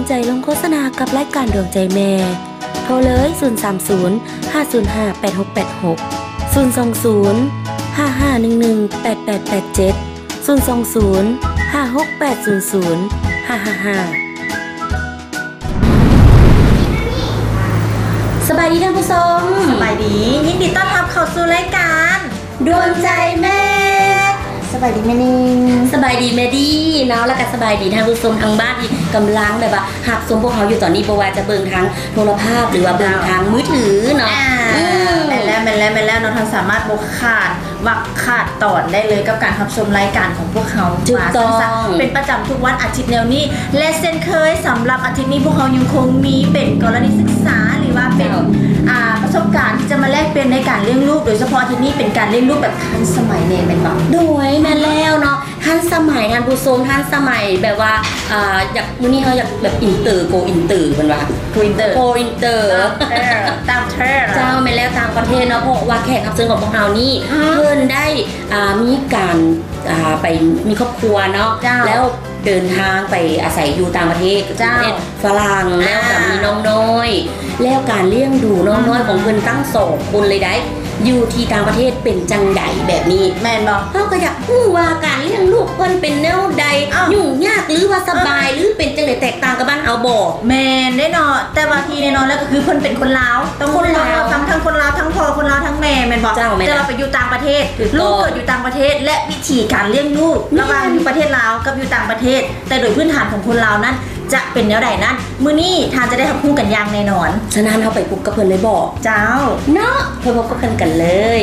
ໃຈລົງໂຄສະນາກັບລາຍການດວງໃຈແມ່ ໂທເລີຍ ສູນສາມສູນ ຫ້າສູນຫ້າ ແປດຫົກແປດຫົກ ສູນສອງສູນ ຫ້າຫ້າໜຶ່ງໜຶ່ງ ແປດແປດແປດເຈັດ ສູນສອງສູນ ຫ້າຫົກແປດສູນສູນ ຫ້າຫ້າຫ້າ. ສະບາຍດີທ່ານຜູ້ຊົມ. ສະບາຍດີ. ຍິນດີຕ້ອນຮັບເຂົ້າສູ່ລາຍການ ດວງໃຈແມ່. ສະບາຍດີແມ່ນິງ. ສະບາຍດີແມ່ດີເນາະ ແລ້ວກະສະບາຍດີທ່ານຜູ້ຊົມທາງບ້ານທີ່ກຳລັງແບບວ່າຮັບຊົມພວກເຮົາຢູ່ຕອນນີ້ ບໍ່ວ່າຈະເບິ່ງທາງໂທລະພາບ ຫຼືວ່າເບິ່ງທາງມືຖືເນາະ. ອືມ ແມ່ນແລ້ວ ແມ່ນແລ້ວ ແມ່ນແລ້ວເນາະ. ທ່ານສາມາດບໍ່ຂາດວັກຂາດຕອນໄດ້ເລີຍກັບການຮັບຊົມລາຍການຂອງພວກເຮົາ ຖືກຕ້ອງ ເປັນປະຈຳທຸກວັນອາທິດແນວນີ້ ແລະ ເຊັ່ນເຄີຍ ສຳລັບອາທິດນີ້ ພວກເຮົາຍັງຄົງມີເປັນກໍລະນີສຶກສາ ຫຼືວ່າເປັນ ເຈົ້າ ອ່າ ປະສົບການທີ່ຈະມາແລກປ່ຽນໃນການລ້ຽງລູກ ໂດຍສະເພາະອາທິດນີ້ເປັນການລ້ຽງລູກແບບທັນສະໄໝແດ່ ແມ່ນບໍ່? ໂດຍ ແມ່ນແລ້ວເນາະ ທັນສະໄໝທ່ານຜູ້ຊົມ ທັນສະໄໝແບບວ່າ ອ່າ ຢາກ ມື້ນີ້ເຮົາຢາກແບບອິນເຕີ ໂກອິນເຕີ ເພິ່ນວ່າ ໂກອິນເຕີ ໂກອິນເຕີ ຕ່າງປະເທດ ເຈົ້າ ແມ່ນແລ້ວ ຕ່າງປະເທດເນາະ ເພາະວ່າແຂກຮັບເຊີນຂອງພວກເຮົານີ້ ເພິ່ນໄດ້ ອ່າ ມີການ ອ່າ ໄປມີຄອບຄົວເນາະ ເຈົ້າ ແລ້ວເດີນທາງໄປອາໄສຢູ່ຕ່າງປະເທດ ເຈົ້າ ປະເທດຝຣັ່ງ ແລ້ວກໍມີນ້ອງນ້ອຍ ແລ້ວການລ້ຽງດູນ້ອງນ້ອຍຂອງເພິ່ນທັງສອງຄົນເລີຍໃດ ຢູ່ທີ່ຕ່າງປະເທດເປັນຈັ່ງໃດແບບນີ້ ແມ່ນບໍ່? ເຮົາກໍຢາກຮູ້ວ່າການລ້ຽງລູກເພິ່ນເປັນແນວໃດ ຫຍຸ້ງຍາກ ຫຼືວ່າສະບາຍ ຫຼືເປັນຈັ່ງໃດ ແຕກຕ່າງກັບບ້ານເຮົາບໍ່? ແມ່ນເດ້ເນາະ ແຕ່ວ່າທີ່ແນ່ນອນແລ້ວກໍຄືເພິ່ນເປັນຄົນລາວ ຕ້ອງຄົນລາວ ທັງຄົນລາວ ທັງພໍ່ຄົນລາວ ທັງແມ່ ແມ່ນບໍ່? ເຈົ້າ ແມ່ນ ແຕ່ວ່າໄປຢູ່ຕ່າງປະເທດ ລູກເກີດຢູ່ຕ່າງປະເທດ ແລະ ວິຖີການລ້ຽງລູກ ລະຫວ່າງຢູ່ປະເທດລາວກັບຢູ່ຕ່າງປະເທດ ແຕ່ໂດຍພື້ນຖານຂອງຄົນລາວນັ້ນ ຈະເປັນແນວໃດນັ້ນ ມື້ນີ້ທ່ານຈະໄດ້ຮັບຮູ້ກັນຢ່າງແນ່ນອນ. ສະນັ້ນເຮົາໄປພົບກັບເພິ່ນເລີຍບໍ່? ເຈົ້າ ເນາະ ໄປພົບກັບເພິ່ນກັນເລີຍ.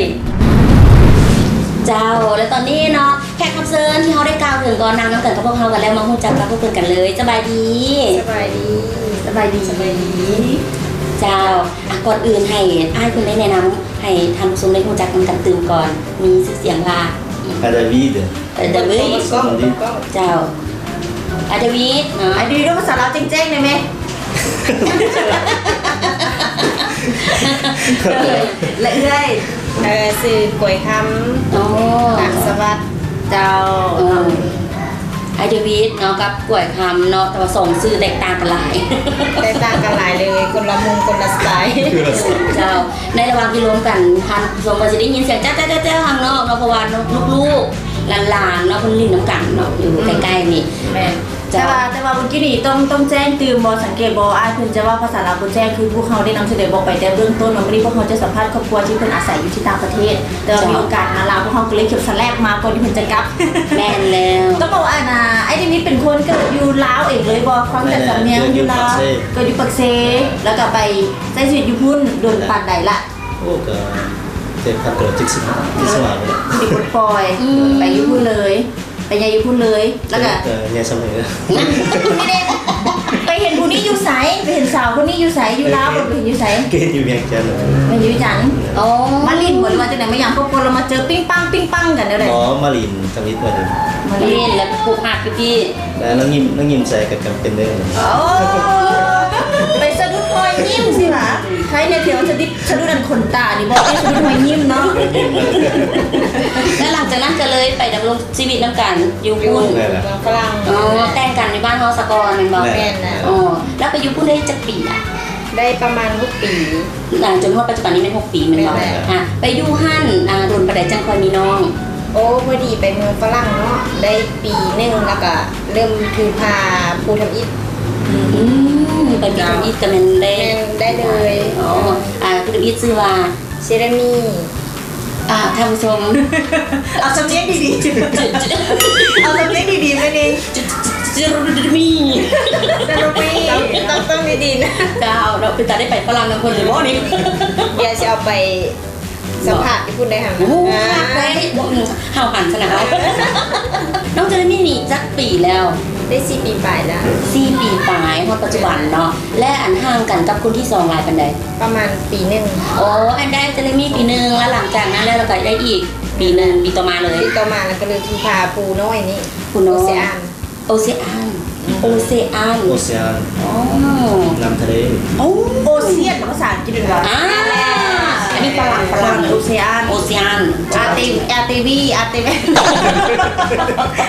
ເຈົ້າ ແລະ ຕອນນີ້ເນາະ ແຂກຮັບເຊີນທີ່ເຮົາໄດ້ກ່າວເຖິງກໍນັ່ງນຳກັນກັບພວກເຮົາກັນແລ້ວ ມາຮູ້ຈັກກັບພວກເພິ່ນກັນເລີຍ. ສະບາຍດີ. ສະບາຍດີ. ສະບາຍດີ. ສະບາຍດີ. ເຈົ້າ ອ່ະ ກ່ອນອື່ນໃຫ້ອ້າຍເພິ່ນໄດ້ແນະນຳໃຫ້ທ່ານຜູ້ຊົມໄດ້ຮູ້ຈັກນຳກັນຕື່ມກ່ອນ ມີຊື່ສຽງວ່າ ອາດາວີດ. ອາດາວີດ ເຈົ້າ ອາດາວີດເນາະ ອາດາວີດ ເວົ້າພາສາລາວແຈ້ງໆ ໄດ້ແມ? ແລະ ເອື້ອຍ? ເອີ ຊື່ກວຍຄຳ ອໍ ນາມສະຫວັດ ເຈົ້າ ເອີ ອາດາວີດເນາະ ກັບກວຍຄຳເນາະ ແຕ່ວ່າສອງຊື່ແຕກຕ່າງກັນຫຼາຍ ແຕກຕ່າງກັນຫຼາຍເລີຍ ຄົນລະມຸມ ຄົນລະສະໄຕ ເຈົ້າ. ໃນລະຫວ່າງທີ່ລົມກັນ ທ່ານຜູ້ຊົມກໍຊິໄດ້ຍິນສຽງແຈ້ວໆ ທາງນອກເນາະ ເພາະວ່າລູກໆ ຫຼານໆ ເນາະ ເພິ່ນຫຼິ້ນນຳກັນເນາະ ຢູ່ໃກ້ໆ ນີ້ ແມ່ນ ເຈົ້າ. ແຕ່ວ່າ ແຕ່ວ່າມື້ກີ້ນີ້ຕ້ອງ ຕ້ອງແຈ້ງຕື່ມບໍ່ ສັງເກດບໍ່ ອ້າຍເພິ່ນຈະເວົ້າພາສາລາວບໍ່ແຈ້ງ ຄືພວກເຮົາໄດ້ນຳສະເໜີບອກໄປແຕ່ເບື້ອງຕົ້ນເນາະ ມື້ນີ້ພວກເຮົາຈະສຳພາດຄອບຄົວທີ່ເພິ່ນອາໄສຢູ່ທີ່ຕ່າງປະເທດ ແຕ່ວ່າມີໂອກາດມາລາວ ພວກເຮົາກໍເລີຍເກັບສະແລັບມາກ່ອນທີ່ເພິ່ນຈະກັບ ແມ່ນແລ້ວ. ຕ້ອງບອກວ່າ ອັນນ່າ ອ້າຍເດວິດເປັນຄົນເກີດຢູ່ລາວເອງເລີຍບໍ່? ຟັງຈາກສຳນຽງຢູ່ລາວ ເກີດຢູ່ປາກເຊ ແລ້ວກໍໄປໃຊ້ຊີວິດຢູ່ພຸ້ນ ດົນປານໃດລະ? ໂອ້ ກໍເຈັດພັນກວ່າ ເຈັດສິບຫ້າ ເຈັດສິບຫ້າ ນີ້ ປົດປ່ອຍ ອືມ ໄປຢູ່ພຸ້ນເລີຍ ໄປໃຫຍ່ຢູ່ພຸ້ນເລີຍ ແລ້ວກໍ ເອີ ໃຫຍ່ສ່ຳນີ້ ໄປເຫັນຜູ້ນີ້ຢູ່ໃສ? ໄປເຫັນສາວຄົນນີ້ຢູ່ໃສ? ຢູ່ລາວບໍ່? ໄປເຫັນຢູ່ໃສ? ກໍເຫັນຢູ່ວຽງຈັນ ໄປຢູ່ວຽງຈັນ ອໍ ມາຫຼິ້ນບໍ່ ຫຼືວ່າຈັ່ງໃດ? ມາຢາມຄອບຄົວ ແລ້ວມາເຈີປີ້ງປັງ ປີ້ງປັງກັນແນວໃດ? ບໍ່ ມາຫຼິ້ນທຳອິດ ມາຫຼິ້ນ ມາຫຼິ້ນ ແລ້ວກໍພົບຮັກຢູ່ທີ່ ແລ້ວຍິ້ມ ຍິ້ມໃສ່ກັນ ເປັນເດີ ໂອ້ ໄປສະດຸດຮອຍຍິ້ມຊິຫວາ ໃຜແນ່ທີ່ວ່າສະດຸດ ສະດຸດອັນຂົນຕານີ້ບໍ່ ໄປສະດຸດຮອຍຍິ້ມເນາະ ແລ້ວຫຼັງຈາກນັ້ນກໍເລີຍໄປດຳລົງຊີວິດນຳກັນຢູ່ພຸ້ນ ຢູ່ເມືອງຝຣັ່ງ ອໍ ແຕ່ງກັນຢູ່ບ້ານເຮົາສາກ່ອນແມ່ນບໍ່? ແມ່ນແລ້ວ ອໍ ແລ້ວໄປຢູ່ພຸ້ນໄດ້ຈັກປີລະ? ໄດ້ປະມານຫົກປີ ອ່າ ຈົນຮອດປັດຈຸບັນນີ້ແມ່ນຫົກປີແມ່ນບໍ່? ແມ່ນແລ້ວ ອ່າ ໄປຢູ່ຫັ້ນ ອ່າ ດົນປານໃດຈັ່ງຄ່ອຍມີນ້ອງ? ໂອ້ ພໍດີໄປເມືອງຝຣັ່ງເນາະ ໄດ້ປີໜຶ່ງ ແລ້ວກະເລີ່ມຖືພາຜູ້ທຳອິດ ອືມ ໄປເປັນຜູ້ທຳອິດກະແມ່ນໄດ້ ແມ່ນ ໄດ້ເລີຍ ອໍ ອ່າ ຜູ້ທຳອິດຊື່ວ່າ ເຈເຣມີ ອ່າ ທ່ານຜູ້ຊົມ ເອົາສຳນຽງດີໆ ເອົາສຳນຽງດີໆ ແມ່ນິງ ເຈເຣມີ ເຈເຣມີ ຕ້ອງ ຕ້ອງ ຕ້ອງດີໆ ນະ ເຈົ້າ ເນາະ ເປັນຕາໄດ້ໄປຝຣັ່ງນຳເພິ່ນຫຼືບໍ່ນີ້? ດຽວຊິເອົາໄປ ສຳພາດຢູ່ພຸ້ນໄດ້ຫັ້ນ ໂອ້ ອ່າ ຄັກໄດ໋ ເຮົາຫັນຊັ້ນນະ ເຮົາ ນ້ອງເຈເຣມີນີ້ຈັກປີແລ້ວ? ໄດ້ສີ່ປີປາຍແລ້ວ ສີ່ປີປາຍ ຮອດປັດຈຸບັນເນາະ ແລະ ອັນຫ່າງກັນກັບຄົນທີສອງຫຼາຍປານໃດ? ປະມານປີໜຶ່ງ ໂອ້ ອັນໄດ້ເຈເຣມີປີໜຶ່ງ ແລ້ວຫຼັງຈາກນັ້ນແລ້ວ ແລ້ວກໍໄດ້ອີກປີໜຶ່ງ ປີຕໍ່ມາເລີຍ ປີຕໍ່ມາ ແລ້ວກໍເລີຍຖືພາຜູ້ນ້ອຍນີ້ ຜູ້ນ້ອຍ ໂອເຊອານ ໂອເຊອານ ອືມ ໂອເຊອານ ໂອເຊອານ ອໍ ນ້ຳທະເລ ໂອ້ ໂອເຊຍນ ພາສາອັງກິດເປັນວ່າ ອ່າ ມີຝຣັ່ງ ຝຣັ່ງ ໂອເຊອານ ໂອເຊອານ ອາເຕ ອາເຕວີ ອາເຕ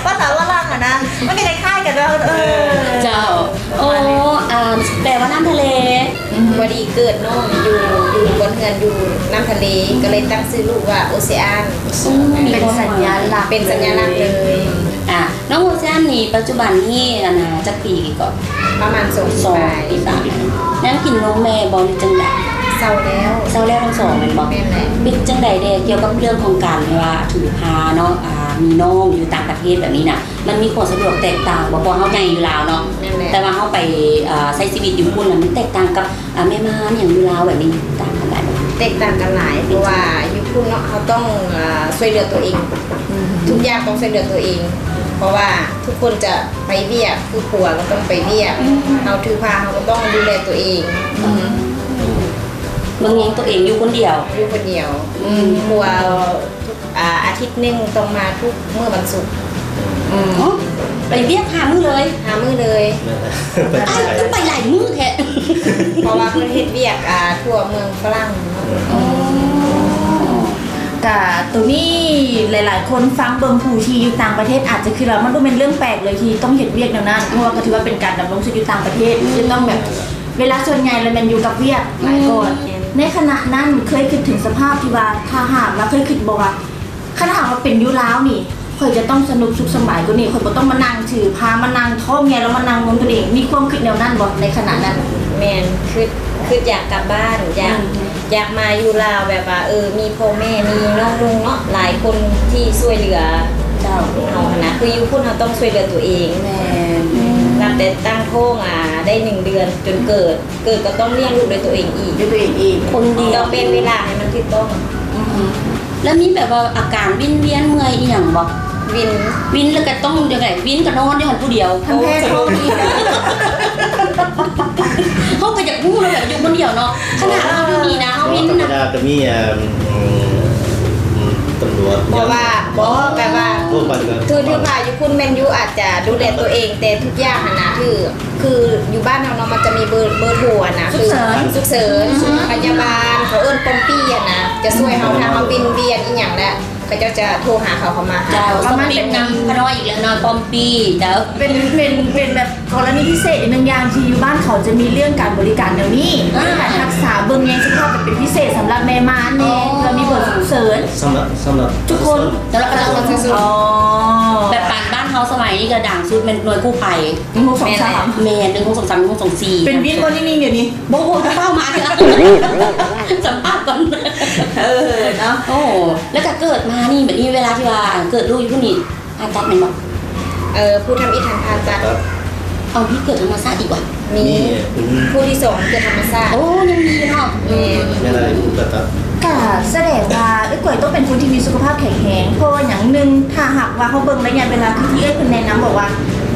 ພາສາຝຣັ່ງຫັ້ນນະ ມັນກໍຄ້າຍໆກັນເນາະ ເອີ ເຈົ້າ ໂອ້ ປະມານນີ້ ອາ ແປວ່ານ້ຳທະເລ ອືມ ພໍດີເກີດນ້ອງຢູ່ ຢູ່ບ່ອນເຮືອນຢູ່ນ້ຳທະເລ ກໍເລີຍຕັ້ງຊື່ລູກວ່າໂອເຊອານ ອືມ ເປັນສັນຍາລັກ ເປັນສັນຍາລັກເລີຍ ອາ ນ້ອງໂອເຊອານນີ້ປັດຈຸບັນນີ້ ອັນນ່າ ຈັກປີເກາະ? ປະມານສອງ ສອງປີປາຍ ຍັງກິນນົມແມ່ບໍ່ ຫຼືຈັ່ງໃດ? ເຊົາແລ້ວ ເຊົາແລ້ວທັງສອງແມ່ນບໍ່? ແມ່ນແຫຼະ ເປັນຈັ່ງໃດແດ່ກ່ຽວກັບເລື່ອງຂອງການທີ່ວ່າຖືພາເນາະ ອາ ມີນ້ອງຢູ່ຕ່າງປະເທດແບບນີ້ນະ ມັນມີຄວາມສະດວກແຕກຕ່າງບໍ່? ເພາະເຮົາໃຫຍ່ຢູ່ລາວເນາະ ແມ່ນແຫຼະ ແຕ່ວ່າເຮົາໄປ ເອີ ໃຊ້ຊີວິດຢູ່ພຸ້ນນະ ມັນແຕກຕ່າງກັບ ອາ ແມ່ມານຫຍັງຢູ່ລາວແບບນີ້ ຕ່າງກັນຫຼາຍບໍ່? ແຕກຕ່າງກັນຫຼາຍ ເພາະວ່າຢູ່ພຸ້ນເນາະ ເຮົາຕ້ອງ ເອີ ຊ່ວຍເຫຼືອຕົວເອງ ອືມ ທຸກຢ່າງຕ້ອງຊ່ວຍເຫຼືອຕົວເອງ ເພາະວ່າທຸກຄົນຈະໄປວຽກ ຄືຜົວກໍຕ້ອງໄປວຽກ ອືມ ເຮົາຖືພາ ເຮົາກໍຕ້ອງດູແລຕົວເອງ ອືມ ເບິ່ງແຍງຕົວເອງຢູ່ຄົນດຽວ ຢູ່ຄົນດຽວ ອືມ ຜົວ ອາ ອາທິດໜຶ່ງຕ້ອງມາທຸກມື້ວັນສຸກ ອືມ ອໍ ໄປວຽກຫ້າມື້ເລີຍ ຫ້າມື້ເລີຍ ແມ່ນແຫຼະ ອ້າຍ ຄືໄປຫຼາຍມື້ແທ້ ເພາະວ່າເພິ່ນເຮັດວຽກ ອາ ທົ່ວເມືອງຝຣັ່ງເນາະ ອໍ ກະໂຕນີ້ຫຼາຍໆຄົນຟັງເບິ່ງ ຜູ້ທີ່ຢູ່ຕ່າງປະເທດອາດຈະຄິດວ່າມັນບໍ່ແມ່ນເລື່ອງແປກເລີຍທີ່ຕ້ອງເຮັດວຽກແນວນັ້ນ ເພາະວ່າກໍຖືວ່າເປັນການດຳລົງຊີວິດຢູ່ຕ່າງປະເທດ ອືມ ຈະຕ້ອງແບບ ເວລາສ່ວນໃຫຍ່ແລ້ວແມ່ນຢູ່ກັບວຽກຫຼາຍກ່ອນ ອືມ ໃນຂະນະນັ້ນເຄີຍຄິດເຖິງສະພາບທີ່ວ່າ ຖ້າຫາກວ່າ ເຄີຍຄິດບໍ່ວ່າ ຄັນຫາກວ່າເປັນຢູ່ລາວນີ້ ຂ້ອຍຈະຕ້ອງສະໜຸກສຸກສະບາຍກວ່ານີ້ ຂ້ອຍບໍ່ຕ້ອງມານັ່ງຖືພາ ມານັ່ງທ້ອງໃຫຍ່ ແລ້ວມານັ່ງນົມຕົວເອງ ມີຄວາມຄິດແນວນັ້ນບໍ່ໃນຂະນະນັ້ນ? ແມ່ນ ຄິດ ຄິດຢາກກັບບ້ານ ຢາກ ອືມ ຢາກມາຢູ່ລາວ ແບບວ່າ ເອີ ມີພໍ່ແມ່ ມີນ້ອງນຸ່ງເນາະ ຫຼາຍຄົນທີ່ຊ່ວຍເຫຼືອ ເຈົ້າ ເຮົາຫັ້ນນະ ຄືຢູ່ພຸ້ນເຮົາຕ້ອງຊ່ວຍເຫຼືອຕົວເອງ ແມ່ນ ນັບແຕ່ຕັ້ງທ້ອງ ອາ ໄດ້ໜຶ່ງເດືອນຈົນເກີດ ເກີດກໍຕ້ອງລ້ຽງລູກດ້ວຍຕົວເອງອີກ ດ້ວຍຕົວເອງອີກ ຄົນດຽວ ຕ້ອງແບ່ງເວລາໃຫ້ມັນຖືກຕ້ອງ ອືມ ແລ້ວມີແບບວ່າອາການວິນວຽນເມື່ອຍອີ່ຫຍັງບໍ່? ວິນ ວິນແລ້ວກໍຕ້ອງຈັ່ງໃດ? ວິນກໍນອນຢູ່ຫັ້ນຜູ້ດຽວ ທັງແພ້ທ້ອງອີກ ເຮົາກໍຢາກຮູ້ເນາະ ແບບຢູ່ຄົນດຽວເນາະ ຂະໜາດເຮົາຢູ່ນີ້ນະ ເຮົາວິນນະ ທຳມະດາກໍມີ ອືມ ອືມ ຕຳຫຼວດ ເພາະວ່າ ບໍ່ ແບບວ່າ ໂອ້ ໄປກໍ ຖື ຖືພາຢູ່ພຸ້ນແມ່ນຢູ່ ອາດຈະດູແລຕົວເອງ ແຕ່ທຸກຢ່າງຫັ້ນນະ ຄື ຄືຢູ່ບ້ານເຮົາເນາະ ມັນຈະມີເບີ ເບີໂທຫັ້ນນະ ສຸກເສີນ ຄືສຸກເສີນ ອືຮຶ ພະຍາບານ ເຂົາເອີ້ນປ້ອມປີ້ຫັ້ນນະ ຈະຊ່ວຍເຮົາ ຖ້າເຮົາວິນວຽນອີ່ຫຍັງແລ້ວ ເຂົາເຈົ້າຈະໂທຫາເຂົາ ເຂົາມາຫາ ເຈົ້າ ປະມານ ສະປິກນຳຂະນ້ອຍອີກແລ້ວເນາະ ປ້ອມປີ້ ເຈົ້າ ເປັນ ເປັນ ເປັນແບບກໍລະນີພິເສດອີກໜຶ່ງຢ່າງ ທີ່ຢູ່ບ້ານເຂົາຈະມີເລື່ອງການບໍລິການແນວນີ້ ອ່າ ເລື່ອງການຮັກສາເບິ່ງແຍງສຸຂະພາບເປັນພິເສດສຳລັບແມ່ມານແດ່ ອໍ ເພື່ອມີເບີສຸກເສີນ ສຳລັບ ສຳລັບທຸກຄົນ ສຳລັບປະຊາຊົນ ອໍ ແບບປານບ້ານເຮົາສະໄໝນີ້ກໍດັງສຸດແມ່ນໜ່ວຍກູ້ໄພ ໜຶ່ງຫົກສອງສາມ ແມ່ນ ໜຶ່ງຫົກສອງສາມ ໜຶ່ງຫົກສອງສີ່ ເປັນວິນບໍ່? ນີ້ໆ ດຽວນີ້ ບໍ່ ບໍ່ເຂົ້າມາເທື່ອ ສຳພາດກ່ອນ ເອີ ເນາະ ໂອ້ ແລ້ວກໍເກີດມານີ້ ບາດນີ້ເວລາທີ່ວ່າເກີດລູກຢູ່ພຸ້ນນີ້ ຜ່າຕັດແມ່ນບໍ່? ເອີ ຜູ້ທຳອິດຫັ້ນຜ່າຕັດ ເອົາ ມີເກີດທຳມະຊາດອີກຫວະ? ມີ ມີ ຜູ້ທີສອງເກີດທຳມະຊາດ ໂອ້ ຍັງມີເນາະ ແມ່ນ ແມ່ນ ຜູ້ຜ່າຕັດ ກະສະແດງວ່າເອື້ອຍກວຍຕ້ອງເປັນຄົນທີ່ມີສຸຂະພາບແຂງແຮງ ເພາະວ່າຫຍັງ? ໜຶ່ງ ຖ້າຫາກວ່າເຮົາເບິ່ງໄລຍະເວລາ ຄືທີ່ເອື້ອຍເພິ່ນແນະນຳ ບອກວ່າ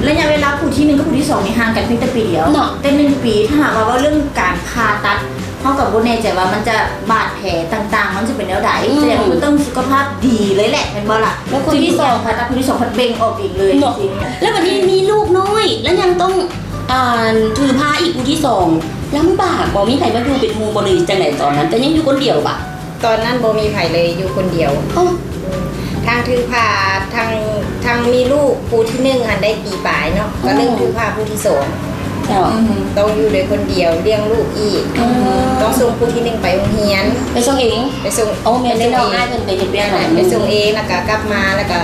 ໄລຍະເວລາຜູ້ທີໜຶ່ງກັບຜູ້ທີສອງນີ້ຫ່າງກັນພຽງແຕ່ປີດຽວ ເນາະ ແຕ່ໜຶ່ງປີ ຖ້າຫາກວ່າເວົ້າເລື່ອງການຜ່າຕັດ ເຮົາກໍບໍ່ແນ່ໃຈວ່າມັນຈະບາດແຜຕ່າງໆ ມັນຈະເປັນແນວໃດ ອືມ ສະແດງວ່າມັນຕ້ອງສຸຂະພາບດີເລີຍແຫຼະ ແມ່ນບໍ່ລະ? ແລ້ວຄົນທີສອງ ຜ່າຕັດ ຄົນທີສອງພັດເບັ່ງອອກເອງເລີຍ ເນາະ ແລ້ວບັດນີ້ມີລູກນ້ອຍ ແລ້ວຍັງຕ້ອງ ອ່າ ຖືພາອີກຜູ້ທີສອງ ລຳບາກບໍ່? ມີໃຜມາຢູ່ເປັນໝູ່ບໍ່ ຫຼືຈັ່ງໃດຕອນນັ້ນ? ແຕ່ຍັງຢູ່ຄົນດຽວບາດ? ຕອນນັ້ນບໍ່ມີໃຜເລີຍ ຢູ່ຄົນດຽວ ອໍ ທັງຖືພາ ທັງ ທັງມີລູກຜູ້ທີໜຶ່ງຫັ້ນໄດ້ປີປາຍເນາະ ກໍເລີ່ມຖືພາຜູ້ທີສອງ ເຈົ້າ ອືມ ຕ້ອງຢູ່ໂດຍຄົນດຽວ ລ້ຽງລູກອີກ ອືມ ຕ້ອງສົ່ງຜູ້ທີໜຶ່ງໄປໂຮງຮຽນ ໄປສົ່ງເອງ ໄປສົ່ງ ໂອ້ ແມ່ນ ໄປສົ່ງເອງ ໄປສົ່ງເອງ ແລ້ວກໍກັບມາ ແລ້ວກໍ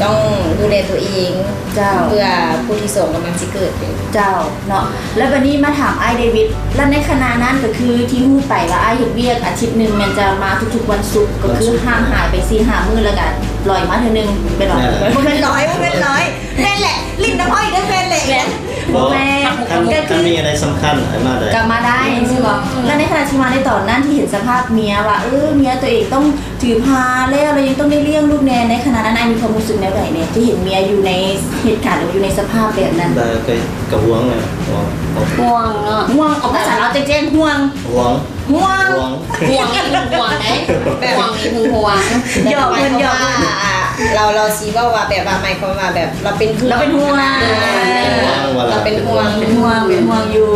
ຕ້ອງດູແລຕົວເອງ ເຈົ້າ ເພື່ອຜູ້ທີສອງກຳລັງຊິເກີດ ເຈົ້າ ເນາະ ແລ້ວບັດນີ້ມາຖາມອ້າຍເດວິດ ແລ້ວໃນຂະນະນັ້ນກໍຄືທີ່ຮູ້ໄປວ່າອ້າຍເຮັດວຽກອາທິດໜຶ່ງແມ່ນຈະມາທຸກໆວັນສຸກ ກໍຄືຫ່າງຫາຍໄປສີ່ຫ້າມື້ ແລ້ວກໍລອຍມາເທື່ອໜຶ່ງ ແມ່ນບໍ່? ບໍ່ແມ່ນລອຍ ບໍ່ແມ່ນລອຍ ແມ່ນແຫຼະ ຫຼິ້ນນຳອ້າຍເດີ ແມ່ນແຫຼະ ບໍ່ ແມ່ນ ຄັນ ຄັນມີອັນໃດສຳຄັນ ອ້າຍມາໄດ້ ກໍມາໄດ້ ອືມ ຊິບອກ ແລ້ວໃນຂະນະທີ່ມາໃນຕອນນັ້ນທີ່ເຫັນສະພາບເມຍວ່າ ເອີ ເມຍຕົວເອງຕ້ອງ ຖືພາແລ້ວ ແລ້ວຍັງຕ້ອງໄດ້ລ້ຽງລູກແດ່ ໃນຂະນະນັ້ນອ້າຍມີຄວາມຮູ້ສຶກແນວໃດແດ່ ທີ່ເຫັນເມຍຢູ່ໃນເຫດການ ຫຼືຢູ່ໃນສະພາບແບບນັ້ນ? ກໍ ກໍຫ່ວງແຫຼະ ຫ່ວງ ຫ່ວງເນາະ ຫ່ວງ ເອົາພາສາລາວແຈ້ງໆ ຫ່ວງ ຫ່ວງ ຫ່ວງ ຫ່ວງ ຫ່ວງນີ້ຫຶງຫວງເດ້ ແບບ ຫ່ວງນີ້ຫຶງຫວງ ຢອກເພິ່ນ ຢອກເພິ່ນ ລາວ ລາວຊິເວົ້າວ່າ ແບບວ່າ ໝາຍຄວາມວ່າແບບລາວເປັນຫ່ວງ ລາວເປັນຫ່ວງ ເປັນຫ່ວງ ເປັນຫ່ວງ ເປັນຫ່ວງຢູ່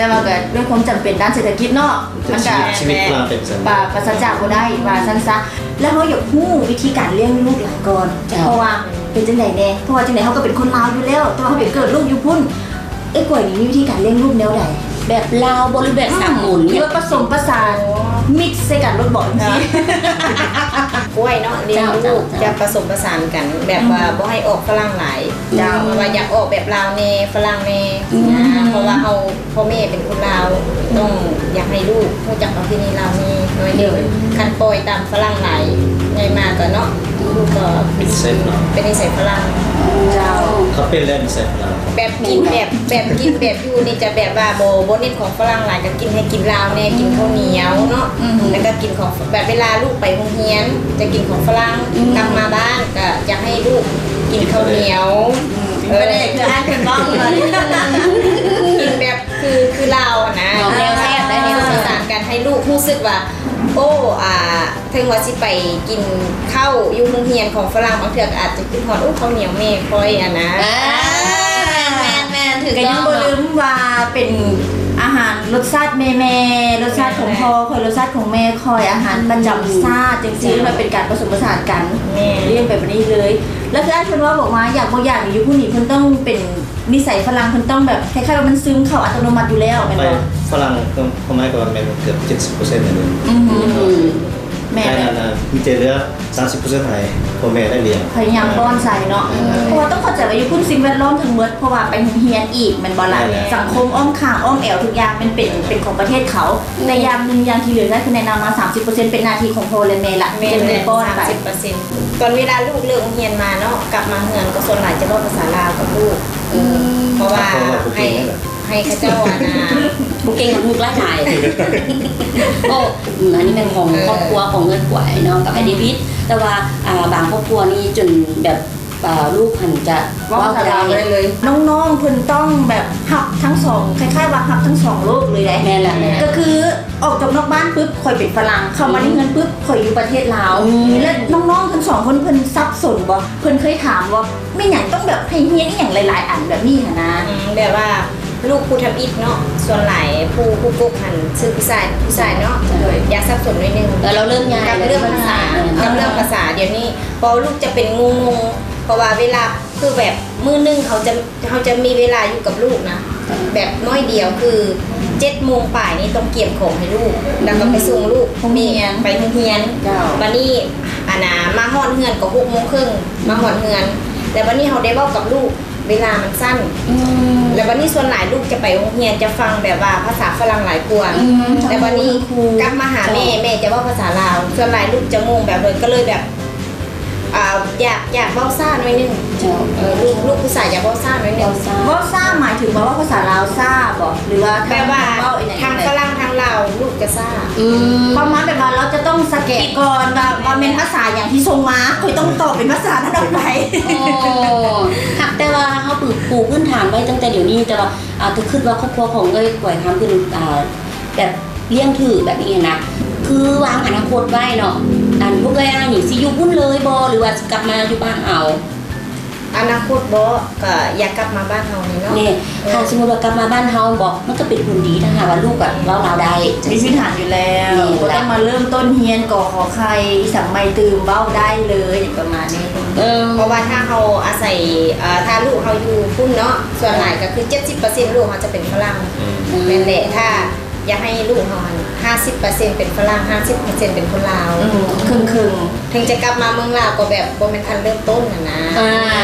ແຕ່ວ່າກໍດ້ວຍຄວາມຈຳເປັນດ້ານເສດຖະກິດເນາະ ມັນກໍ ຊີວິດ ຊີວິດພະລັງເປັນຊັ້ນ ປາ ປາສະຈາກບໍ່ໄດ້ ວ່າຊັ້ນຊະ. ແລ້ວເຮົາຢາກຮູ້ວິທີການລ້ຽງລູກຫຼາຍກ່ອນ ເຈົ້າ ເພາະວ່າເປັນຈັ່ງໃດແດ່? ເພາະວ່າຈັ່ງໃດເຮົາກໍເປັນຄົນລາວຢູ່ແລ້ວ ແຕ່ວ່າເຮົາໄປເກີດລູກຢູ່ພຸ້ນ. ເອື້ອຍກວຍນີ້ມີວິທີການລ້ຽງລູກແນວໃດ? ແບບລາວບໍ່ ຫຼືແບບສາກົນ? ຫຼືວ່າປະສົມປະສານ ມິກໃສ່ກັນໂລດບໍ ຈັ່ງຊີ້? ກວຍເນາະ ລ້ຽງລູກຈະປະສົມປະສານກັນ ແບບວ່າບໍ່ໃຫ້ອອກຝຣັ່ງຫຼາຍ ເຈົ້າ ວ່າຢາກອອກແບບລາວແດ່ ຝຣັ່ງແດ່ ເພາະວ່າເຮົາ ພໍ່ແມ່ເປັນຄົນລາວ ຕ້ອງຢາກໃຫ້ລູກຮູ້ຈັກປະເພນີລາວແດ່ໜ້ອຍໜຶ່ງ. ຄັນປ່ອຍຕາມຝຣັ່ງຫຼາຍ ໃຫຍ່ມາກໍເນາະ ລູກກໍເປັນນິໄສຝຣັ່ງ. ເຈົ້າ ເຂົາເປັນແລ້ວນິໄສຝຣັ່ງ ແບບກິນແບບ ແບບກິນແບບຢູ່ນີ້ຈະແບບວ່າບໍ່ ບໍ່ເນັ້ນຂອງຝຣັ່ງຫຼາຍ ກໍກິນໃຫ້ກິນລາວແດ່ ກິນເຂົ້າໜຽວເນາະ ແລ້ວກໍກິນຂອງ ແບບເວລາລູກໄປໂຮງຮຽນຈະກິນຂອງຝຣັ່ງ ກັບມາບ້ານກໍຢາກໃຫ້ລູກກິນເຂົ້າໜຽວ ປາແດກ ຄືອ້າຍເພິ່ນເວົ້າ ກິນແບບ ຄື ຄືລາວຫັ້ນນະ ແນວແຊບໄດ້ ປະສານກັນໃຫ້ລູກຮູ້ສຶກວ່າ ໂອ້ ອ່າ ເຖິງວ່າຊິໄປກິນເຂົ້າຢູ່ໂຮງຮຽນຂອງຝຣັ່ງ ບາງເທື່ອກໍອາດຈະຄິດຮອດ ໂອ້ ເຂົ້າໜຽວແມ່ຂ້ອຍຫັ້ນນະ. ເອີ ແມ່ນໆໆ ຖືກຕ້ອງ ກໍຍັງບໍ່ລືມວ່າເປັນອາຫານລົດຊາດແມ່ໆ ລົດຊາດຂອງພໍ່ຂ້ອຍ ລົດຊາດຂອງແມ່ຂ້ອຍ ອາຫານປະຈຳຊາດ ຈັ່ງຊີ້ ມັນເປັນການປະສົມປະສານກັນ ລ້ຽງໄປແບບນີ້ເລີຍ. ແລ້ວຄືອ້າຍເພິ່ນເວົ້າບອກມາ ຢາກບໍ່ຢາກນີ້ ຢູ່ພຸ້ນນີ້ເພິ່ນຕ້ອງເປັນ ນິໄສຝຣັ່ງເພິ່ນຕ້ອງແບບ ຄ້າຍໆວ່າມັນຊຶມເຂົ້າອັດຕະໂນມັດຢູ່ແລ້ວ ແມ່ນບໍ່? ຝຣັ່ງຄວາມໝາຍກໍວ່າແມ່ນເກືອບເຈັດສິບເປີເຊັນເລີຍ. ອືມ ແມ່ນ ແຕ່ນັ້ນນະ ມີແຕ່ເຫຼືອສາມສິບເປີເຊັນໃຫ້ພໍ່ແມ່ໄດ້ລ້ຽງ ພະຍາຍາມປ້ອນໃສ່ເນາະ. ເພາະວ່າຕ້ອງເຂົ້າໃຈວ່າຢູ່ພຸ້ນສິ່ງແວດລ້ອມທັງໝົດ ເພາະວ່າໄປໂຮງຮຽນອີກ ແມ່ນບໍ່ລະ? ສັງຄົມອ້ອມຂ້າງອ້ອມແອວທຸກຢ່າງ ມັນເປັນ ເປັນຂອງປະເທດເຂົາ. ແຕ່ຢ່າງໜຶ່ງ ຢ່າງທີ່ເຫຼືອ ຄືແນະນຳມາສາມສິບເປີເຊັນເປັນໜ້າທີ່ຂອງພໍ່ ແລະ ແມ່ລະ ເປັນຜູ້ປ້ອນໄປ. ຕອນເວລາລູກເລີກໂຮງຮຽນມາເນາະ ກັບມາເຮືອນກໍສ່ວນຫຼາຍຈະເວົ້າພາສາລາວກັບລູກ ເອີ ເພາະວ່າໃຫ້ ໃຫ້ເຂົາເຈົ້າ ອັນນ່າ ບໍ່ເກັ່ງນຳລູກຫຼາຍໆ. ໂອ້ ອັນນີ້ແມ່ນຂອງຄອບຄົວຂອງເອື້ອຍກວຍເນາະ ກັບອ້າຍເດວິດ ແຕ່ວ່າ ອ່າ ບາງຄອບຄົວນີ້ຈົນແບບ ອ່າ ລູກຫັ້ນຈະເວົ້າພາສາລາວບໍ່ໄດ້ເລີຍ. ນ້ອງໆເພິ່ນຕ້ອງແບບຮັບທັງສອງ ຄ້າຍໆວ່າຮັບທັງສອງໂລກເລີຍເດ້. ແມ່ນລະ ກໍຄື ອອກຈາກນອກບ້ານປຶບ ຂ້ອຍເປັນຝຣັ່ງ ເຂົ້າມາໃນເຮືອນປຶບ ຂ້ອຍຢູ່ປະເທດລາວ. ແລະ ນ້ອງໆທັງສອງຄົນເພິ່ນສັບສົນບໍ່? ເພິ່ນເຄີຍຖາມບໍ່? ແມ່ນຫຍັງຕ້ອງແບບໃຫ້ຮຽນອີ່ຫຍັງຫຼາຍໆອັນແບບນີ້ຫັ້ນນະ? ອືມ ແບບວ່າລູກຜູ້ທຳອິດເນາະ ສ່ວນຫຼາຍຜູ້ ຜູ້ກົກຫັ້ນຊື່ຜູ້ຊາຍ ຜູ້ຊາຍເນາະ ຢາກສັບສົນໜ້ອຍໜຶ່ງ ເອີ ລາວເລີ່ມຍາກ ກັບເລື່ອງພາສາ ກັບເລື່ອງພາສາ. ດຽວນີ້ພໍລູກຈະເປັນງົງໆ ເພາະວ່າເວລາ ຄືແບບມື້ໜຶ່ງເຮົາຈະ ເຮົາຈະມີເວລາຢູ່ກັບລູກນະ ແບບໜ້ອຍດຽວ ຄືເຈັດໂມງປາຍນີ້ຕ້ອງກຽມຂອງໃຫ້ລູກ ແລ້ວກໍໄປສົ່ງລູກໂຮງຮຽນ ໄປໂຮງຮຽນ. ບັດນີ້ ອັນນ່າ ມາຮອດເຮືອນກໍຫົກໂມງເຄິ່ງ ມາຮອດເຮືອນ ແລ້ວບັດນີ້ເຮົາໄດ້ເວົ້າກັບລູກ ເວລາມັນສັ້ນ ແລ້ວບັດນີ້ສ່ວນຫຼາຍລູກຈະໄປໂຮງຮຽນ ຈະຟັງແບບວ່າພາສາຝຣັ່ງຫຼາຍກວ່າ. ແລ້ວບັດນີ້ກັບມາຫາແມ່ ແມ່ຈະເວົ້າພາສາລາວ ສ່ວນຫຼາຍລູກຈະງົງແບບເລີຍ ກໍເລີຍແບບ ອ່າ ຢາກ ຢາກເວົ້າຊ້າໜ້ອຍໜຶ່ງ. ເຈົ້າ ເອີ ລູກ ລູກຜູ້ຊາຍຢາກເວົ້າຊ້າໜ້ອຍໜຶ່ງ. ເວົ້າຊ້າໝາຍເຖິງວ່າເວົ້າພາສາລາວຊ້າບໍ ຫຼືວ່າ ແບບວ່າທາງຝຣັ່ງທາງລາວລູກຈະຊ້າ? ອືມ ປະມານແບບວ່າລາວຈະຕ້ອງສະແກນກ່ອນວ່າ ວ່າແມ່ນພາສາຫຍັງທີ່ສົ່ງມາ ຂ້ອຍຕ້ອງຕອບເປັນພາສານັ້ນອອກໄປ. ໂອ້ ຫາກແຕ່ວ່າເຮົາປູ ປູພື້ນຖານໄວ້ຕັ້ງແຕ່ດຽວນີ້ ແຕ່ວ່າ ອາດຈະຄິດວ່າຄອບຄົວຂອງເອື້ອຍກວຍຄຳເພິ່ນ ອ່າ ແບບລ້ຽງຖືກແບບນີ້ຫັ້ນນະ ຄືວາງອະນາຄົດໄວ້ເນາະ ອັນພວກເອື້ອຍອ້າຍນີ້ຊິຢູ່ພຸ້ນເລີຍບໍ່ ຫຼືວ່າຊິກັບມາຢູ່ບ້ານເຮົາ? ອະນາຄົດບໍ ກະຢາກກັບມາບ້ານເຮົານີ້ເນາະ. ນີ້ ຖ້າສົມມຸດວ່າກັບມາບ້ານເຮົາບໍ ມັນກະເປັນຜົນດີ ຖ້າຫາກວ່າລູກແບບເວົ້າລາວໄດ້ ມີພື້ນຖານຢູ່ແລ້ວ ບໍ່ຕ້ອງມາເລີ່ມຕົ້ນຮຽນ ກ ຂ ໄຂ່ ອີ່ຫຍັງໃໝ່ຕື່ມ ເວົ້າໄດ້ເລີຍ ຫຍັງປະມານນີ້. ເອີ ເພາະວ່າຖ້າເຮົາອາໄສ ເອີ ຖ້າລູກເຮົາຢູ່ພຸ້ນເນາະ ສ່ວນຫຼາຍກະຄືເຈັດສິບເປີເຊັນລູກເຮົາຈະເປັນຝຣັ່ງ. ແມ່ນແຫຼະ ຖ້າ ຢາກໃຫ້ລູກເຮົາຫັ້ນຫ້າສິບເປີເຊັນເປັນຝຣັ່ງ ຫ້າສິບເປີເຊັນເປັນຄົນລາວ ອືມ ເຄິ່ງໆ ເຖິງຈະກັບມາເມືອງລາວກໍແບບບໍ່ແມ່ນທັນເລີ່ມຕົ້ນຫັ້ນນະ. ອ່າ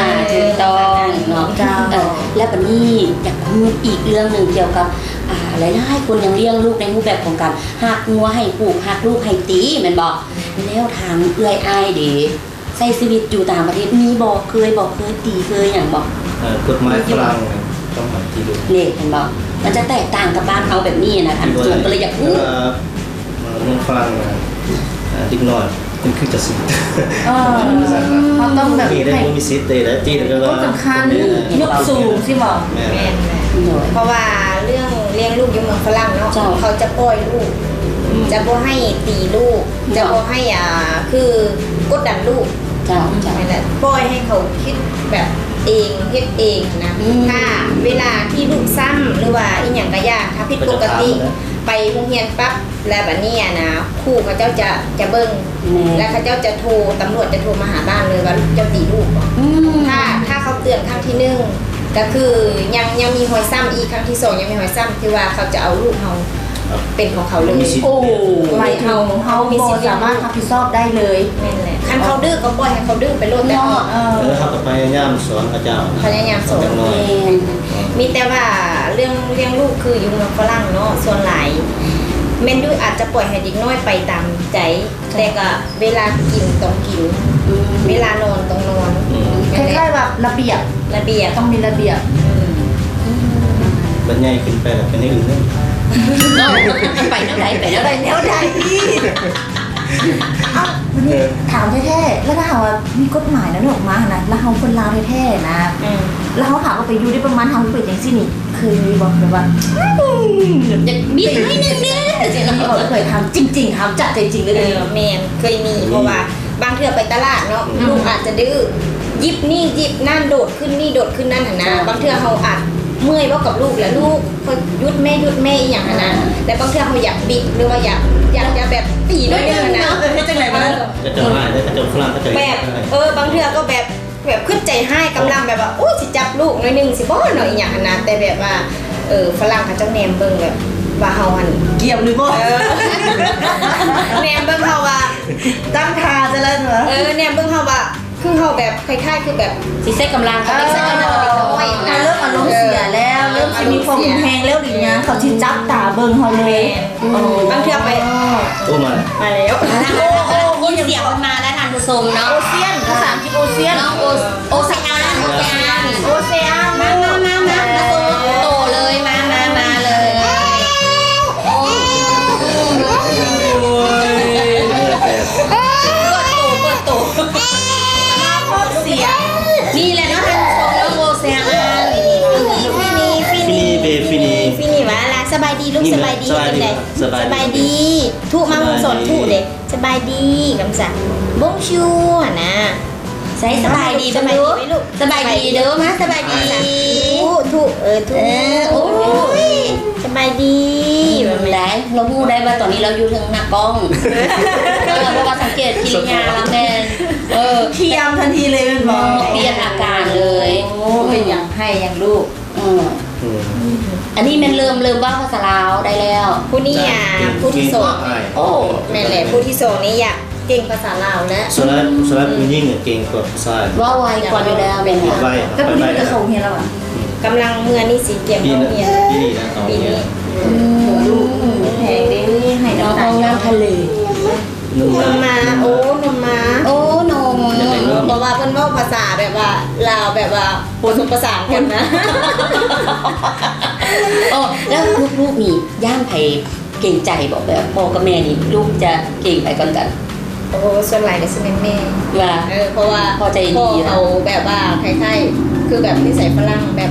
ຖືກຕ້ອງເນາະ. ເຈົ້າ ເອີ ແລ້ວບັດນີ້ຢາກຮູ້ອີກເລື່ອງໜຶ່ງກ່ຽວກັບ ອ່າ ຫຼາຍໆຄົນຍັງລ້ຽງລູກໃນຮູບແບບຂອງການຮັກງົວໃຫ້ຜູກ ຮັກລູກໃຫ້ຕີ ແມ່ນບໍ່? ແລ້ວທາງເອື້ອຍອ້າຍເດ ໃຊ້ຊີວິດຢູ່ຕ່າງປະເທດມີບໍ່? ເຄີຍບໍ່? ເຄີຍຕີເຄີຍຫຍັງບໍ່? ເອີ ກົດໝາຍຝຣັ່ງຕ້ອງໃຫ້ຕີລູກ ນີ້ເຫັນບໍ່? ມັນຈະແຕກຕ່າງກັບບ້ານເຮົາແບບນີ້ນະ ອັນສູງກໍເລີຍຢາກຮູ້ ເອີ ເມືອງຝຣັ່ງນະ ເດັກນ້ອຍເປັນຄືຈະສິດ ເອີ ເຮົາຕ້ອງແບບ ບໍ່ມີສິດເດ ແລະຕີແລ້ວກໍວ່າ ກົດສຳຄັນ ຍົກສູງຊິບໍ? ແມ່ນ ແມ່ນ ໂດຍ ເພາະວ່າເລື່ອງລ້ຽງລູກຢູ່ເມືອງຝຣັ່ງເນາະ ເຂົາຈະປ່ອຍລູກ ຈະບໍ່ໃຫ້ຕີລູກ ຈະບໍ່ໃຫ້ ອ່າ ຄືກົດດັນລູກ ເຈົ້າ ເຈົ້າ ແມ່ນແຫຼະ ປ່ອຍໃຫ້ເຂົາຄິດແບບ ເອງ ເຮັດເອງນະ. ອືມ ຖ້າເວລາທີ່ລູກຊ້ຳ ຫຼືວ່າອີ່ຫຍັງກະຢ່າ ຖ້າຜິດປົກກະຕິ ໄປໂຮງຮຽນປັບ ແລ້ວບາດນີ້ຫັ້ນນະ ຄູເຂົາເຈົ້າຈະ ຈະເບິ່ງ ແມ່ນ ແລ້ວເຂົາເຈົ້າຈະໂທ ຕຳຫຼວດຈະໂທມາຫາບ້ານເລີຍວ່າເຈົ້າຕີລູກບໍ. ອືມ ຖ້າ ຖ້າເຂົາເຕືອນຄັ້ງທີໜຶ່ງ ກະຄືຍັງ ຍັງມີຮອຍຊ້ຳອີກ ຄັ້ງທີສອງຍັງມີຮອຍຊ້ຳ ຖືວ່າເຂົາຈະເອົາລູກເຮົາເປັນຂອງເຂົາເລີຍ. ໂອ້ ໝາຍເຖິງເຮົາບໍ່ສາມາດຮັບຜິດຊອບໄດ້ເລີຍ. ແມ່ນແຫຼະ ຄັນເຂົາດື້ກະປ່ອຍໃຫ້ເຂົາດື້ໄປໂລດແຫຼະ. ເນາະ ເອີ ເຮົາກະພະຍາຍາມສອນເຂົາເຈົ້າ ພະຍາຍາມສອນ. ແມ່ນ ມີແຕ່ວ່າເລື່ອງລ້ຽງລູກຄືຢູ່ເມືອງຝຣັ່ງເນາະ ສ່ວນຫຼາຍແມ່ນຢູ່ອາດຈະປ່ອຍໃຫ້ເດັກນ້ອຍໄປຕາມໃຈ ແຕ່ກະເວລາກິນຕ້ອງກິນ ອືມ ເວລານອນຕ້ອງນອນ. ອືມ ແມ່ນແຫຼະ ຄ້າຍໆວ່າລະບຽບ ລະບຽບ ຕ້ອງມີລະບຽບ. ອືມ ບັດໃຫຍ່ຂຶ້ນໄປລະເປັນແນວອື່ນເລີຍ. ເອົ້າ ໄປແນວໃດ ໄປແນວໃດ ໄປແນວໃດ? ເອົ້າ ບາດນີ້ ເອີ ຖາມແທ້ໆ ແລ້ວຖ້າຫາກວ່າມີກົດໝາຍແນວນີ້ອອກມາຫັ້ນນະ ແລ້ວເຮົາຄົນລາວແທ້ໆນະ ອືມ ແລ້ວເຮົາຫາກວ່າໄປຢູ່ໄດ້ປະມານ ເຮົາເປັນຈັ່ງຊີ້ນີ້ ເຄີຍມີບໍ່ ແບບວ່າ ອືມ ຢາກບິດໜ້ອຍໜຶ່ງເດ້ ຈັ່ງຊີ້ນະ ມີບໍ່? ເຄີຍທຳຈິງໆ ເຮົາຈາກໃຈຈິງເລີຍ. ເອີ ແມ່ນ ເຄີຍມີ ເພາະວ່າບາງເທື່ອໄປຕະຫຼາດເນາະ ອືມ ລູກອາດຈະດື້ ຢິບນີ້ຢິບນັ້ນ ໂດດຂຶ້ນນີ້ໂດດຂຶ້ນນັ້ນຫັ້ນນະ. ບາງເທື່ອເຮົາອາດເມື່ອຍເວົ້າກັບລູກ ແລ້ວລູກ ຂ້ອຍຢຸດແມ່ ຢຸດແມ່ ອີ່ຫຍັງຫັ້ນນະ. ແລ້ວບາງເທື່ອເຮົາຢາກບິດ ຫຼືວ່າຢາກ ຢາກຈະແບບຕີໜ້ອຍໜຶ່ງຫັ້ນນະ. ເອີ ເຮັດຈັ່ງໃດວະ? ເຂົາເຈົ້າຮ້າຍເດ້ ເຂົາເຈົ້າຝຣັ່ງເຂົາເຈົ້າ ແບບ ເອີ ບາງເທື່ອກໍແບບ ແບບຄຶດໃຈຮ້າຍກຳລັງ ແບບວ່າ ໂອ້ຍ ຊິຈັບລູກໜ້ອຍໜຶ່ງຊິບໍ່ເນາະ ອີ່ຫຍັງຫັ້ນນະ. ແຕ່ແບບວ່າ ເອີ ຝຣັ່ງເຂົາເຈົ້າແນມເບິ່ງແບບວ່າເຮົາຫັ້ນກຽມຫຼືບໍ່ ເອີ ແນມເບິ່ງເຮົາວ່າ ຕັ້ງທ່າຊະແລ້ວ ເອີ ແນມເບິ່ງເຮົາວ່າ ຄືເຮົາແບບຄ້າຍໆຄືແບບຊິໃຊ້ກຳລັງ ເອີ ເຮົາເລີ່ມອາລົມເສຍແລ້ວ ເອີ ເລີ່ມຊິມີຄວາມຮຸນແຮງແລ້ວຫຼືຫຍັງ ເຂົາຊິຈັບຕາເບິ່ງເຮົາເລີຍ. ແມ່ນ ອືມ ບາງເທື່ອໄປ ໂອ້ ມາ ມາແລ້ວ ໂອ້ ໂອ້ ຍິນສຽງມັນມາແລ້ວທ່ານຜູ້ຊົມເນາະ. ໂອເຊຍນ ພາສາອັງກິດໂອເຊຍນ ນ້ອງໂອ ໂອເຊອານ ໂອເຊອານ ໂອເຊອານ ມາ ມາ ມາ ມາ ມາໂຕ ໂຕເລີຍ ມາ ມາ ມາເລີຍ. ໂອ້ຍ ເປີດໂຕ ເປີດໂຕ ພາບເສຍ ນີ້ແຫຼະເນາະທ່ານຜູ້ຊົມເນາະ ໂອເຊອານ ຟີນີ ຟີນີ ຟີນີ ຟີນີ ວາລາ ສະບາຍດີລູກ ສະບາຍດີ ສະບາຍດີ ສະບາຍດີ ທຸມາວງສອນທຸເດ້ ສະບາຍດີ ກຳສັດ ບົງຊູຫັ້ນນະ. ໃສ ສະບາຍດີ ສະບາຍດີ ເບິ່ງດູ ສະບາຍດີເດີ ມາ ສະບາຍດີ ທຸ ທຸ ເອີ ທຸ ເອີ ໂອ້ຍ ສະບາຍດີ ເອີ ແມ່ນໃດ ລາວຮູ້ໄດ້ວ່າຕອນນີ້ລາວຢູ່ເທິງໜ້າກ້ອງ ເອີ ເພາະວ່າສັງເກດກິລິຍາລາວແມ່ນ ເອີ ຄຽມທັນທີເລີຍແມ່ນບໍ່? ເອີ ປ່ຽນອາການເລີຍ ໂອ້ ເປັນຫຍັງ ໄຫ້ຫຍັງລູກ? ເອີ ອືມ ອັນນີ້ແມ່ນເລີ່ມ ເລີ່ມເວົ້າພາສາລາວໄດ້ແລ້ວ ຜູ້ນີ້ ອ່າ ຜູ້ທີສອງ ໂອ້ ແມ່ນແຫຼະ ຜູ້ທີສອງນີ້ຢາກເກັ່ງພາສາລາວແລ້ວ ສ່ວນຫຼາຍ ສ່ວນຫຼາຍຜູ້ຍິງເກັ່ງກວ່າຜູ້ຊາຍ ເວົ້າໄວກວ່າຢູ່ແລ້ວແມ່ນບໍ່? ໄວ ກຳລັງເຂົ້າໂຮງຮຽນແລ້ວຫວາ? ອືມ ກຳລັງເມືອນີ້ຊິກຽມເຂົ້າໂຮງຮຽນ ປີນີ້ນະ ປີນີ້ ອືມ ແຮງເດ້ ໃຫ້ນ້ຳຕາ ນ້ອງງາມທະເລ ນົມມາ ໂອ້ ນົມມາ ໂອ້ ນົມ ເພາະວ່າເພິ່ນເວົ້າພາສາແບບວ່າລາວແບບວ່າປະສົມປະສານກັນນະ ໂອ້ ແລ້ວລູກໆນີ້ຢ້ານໃຜເກງໃຈບໍ່? ແບບພໍ່ກັບແມ່ນີ້ ລູກຈະເກງໃຜກ່ອນກັນ? ໂອ້ ສ່ວນຫຼາຍກໍຊິແມ່ນແມ່ ວ່າ ເອີ ເພາະວ່າພໍ່ເຂົາແບບວ່າຄ້າຍໆ ຄືແບບນິໄສຝຣັ່ງ ແບບ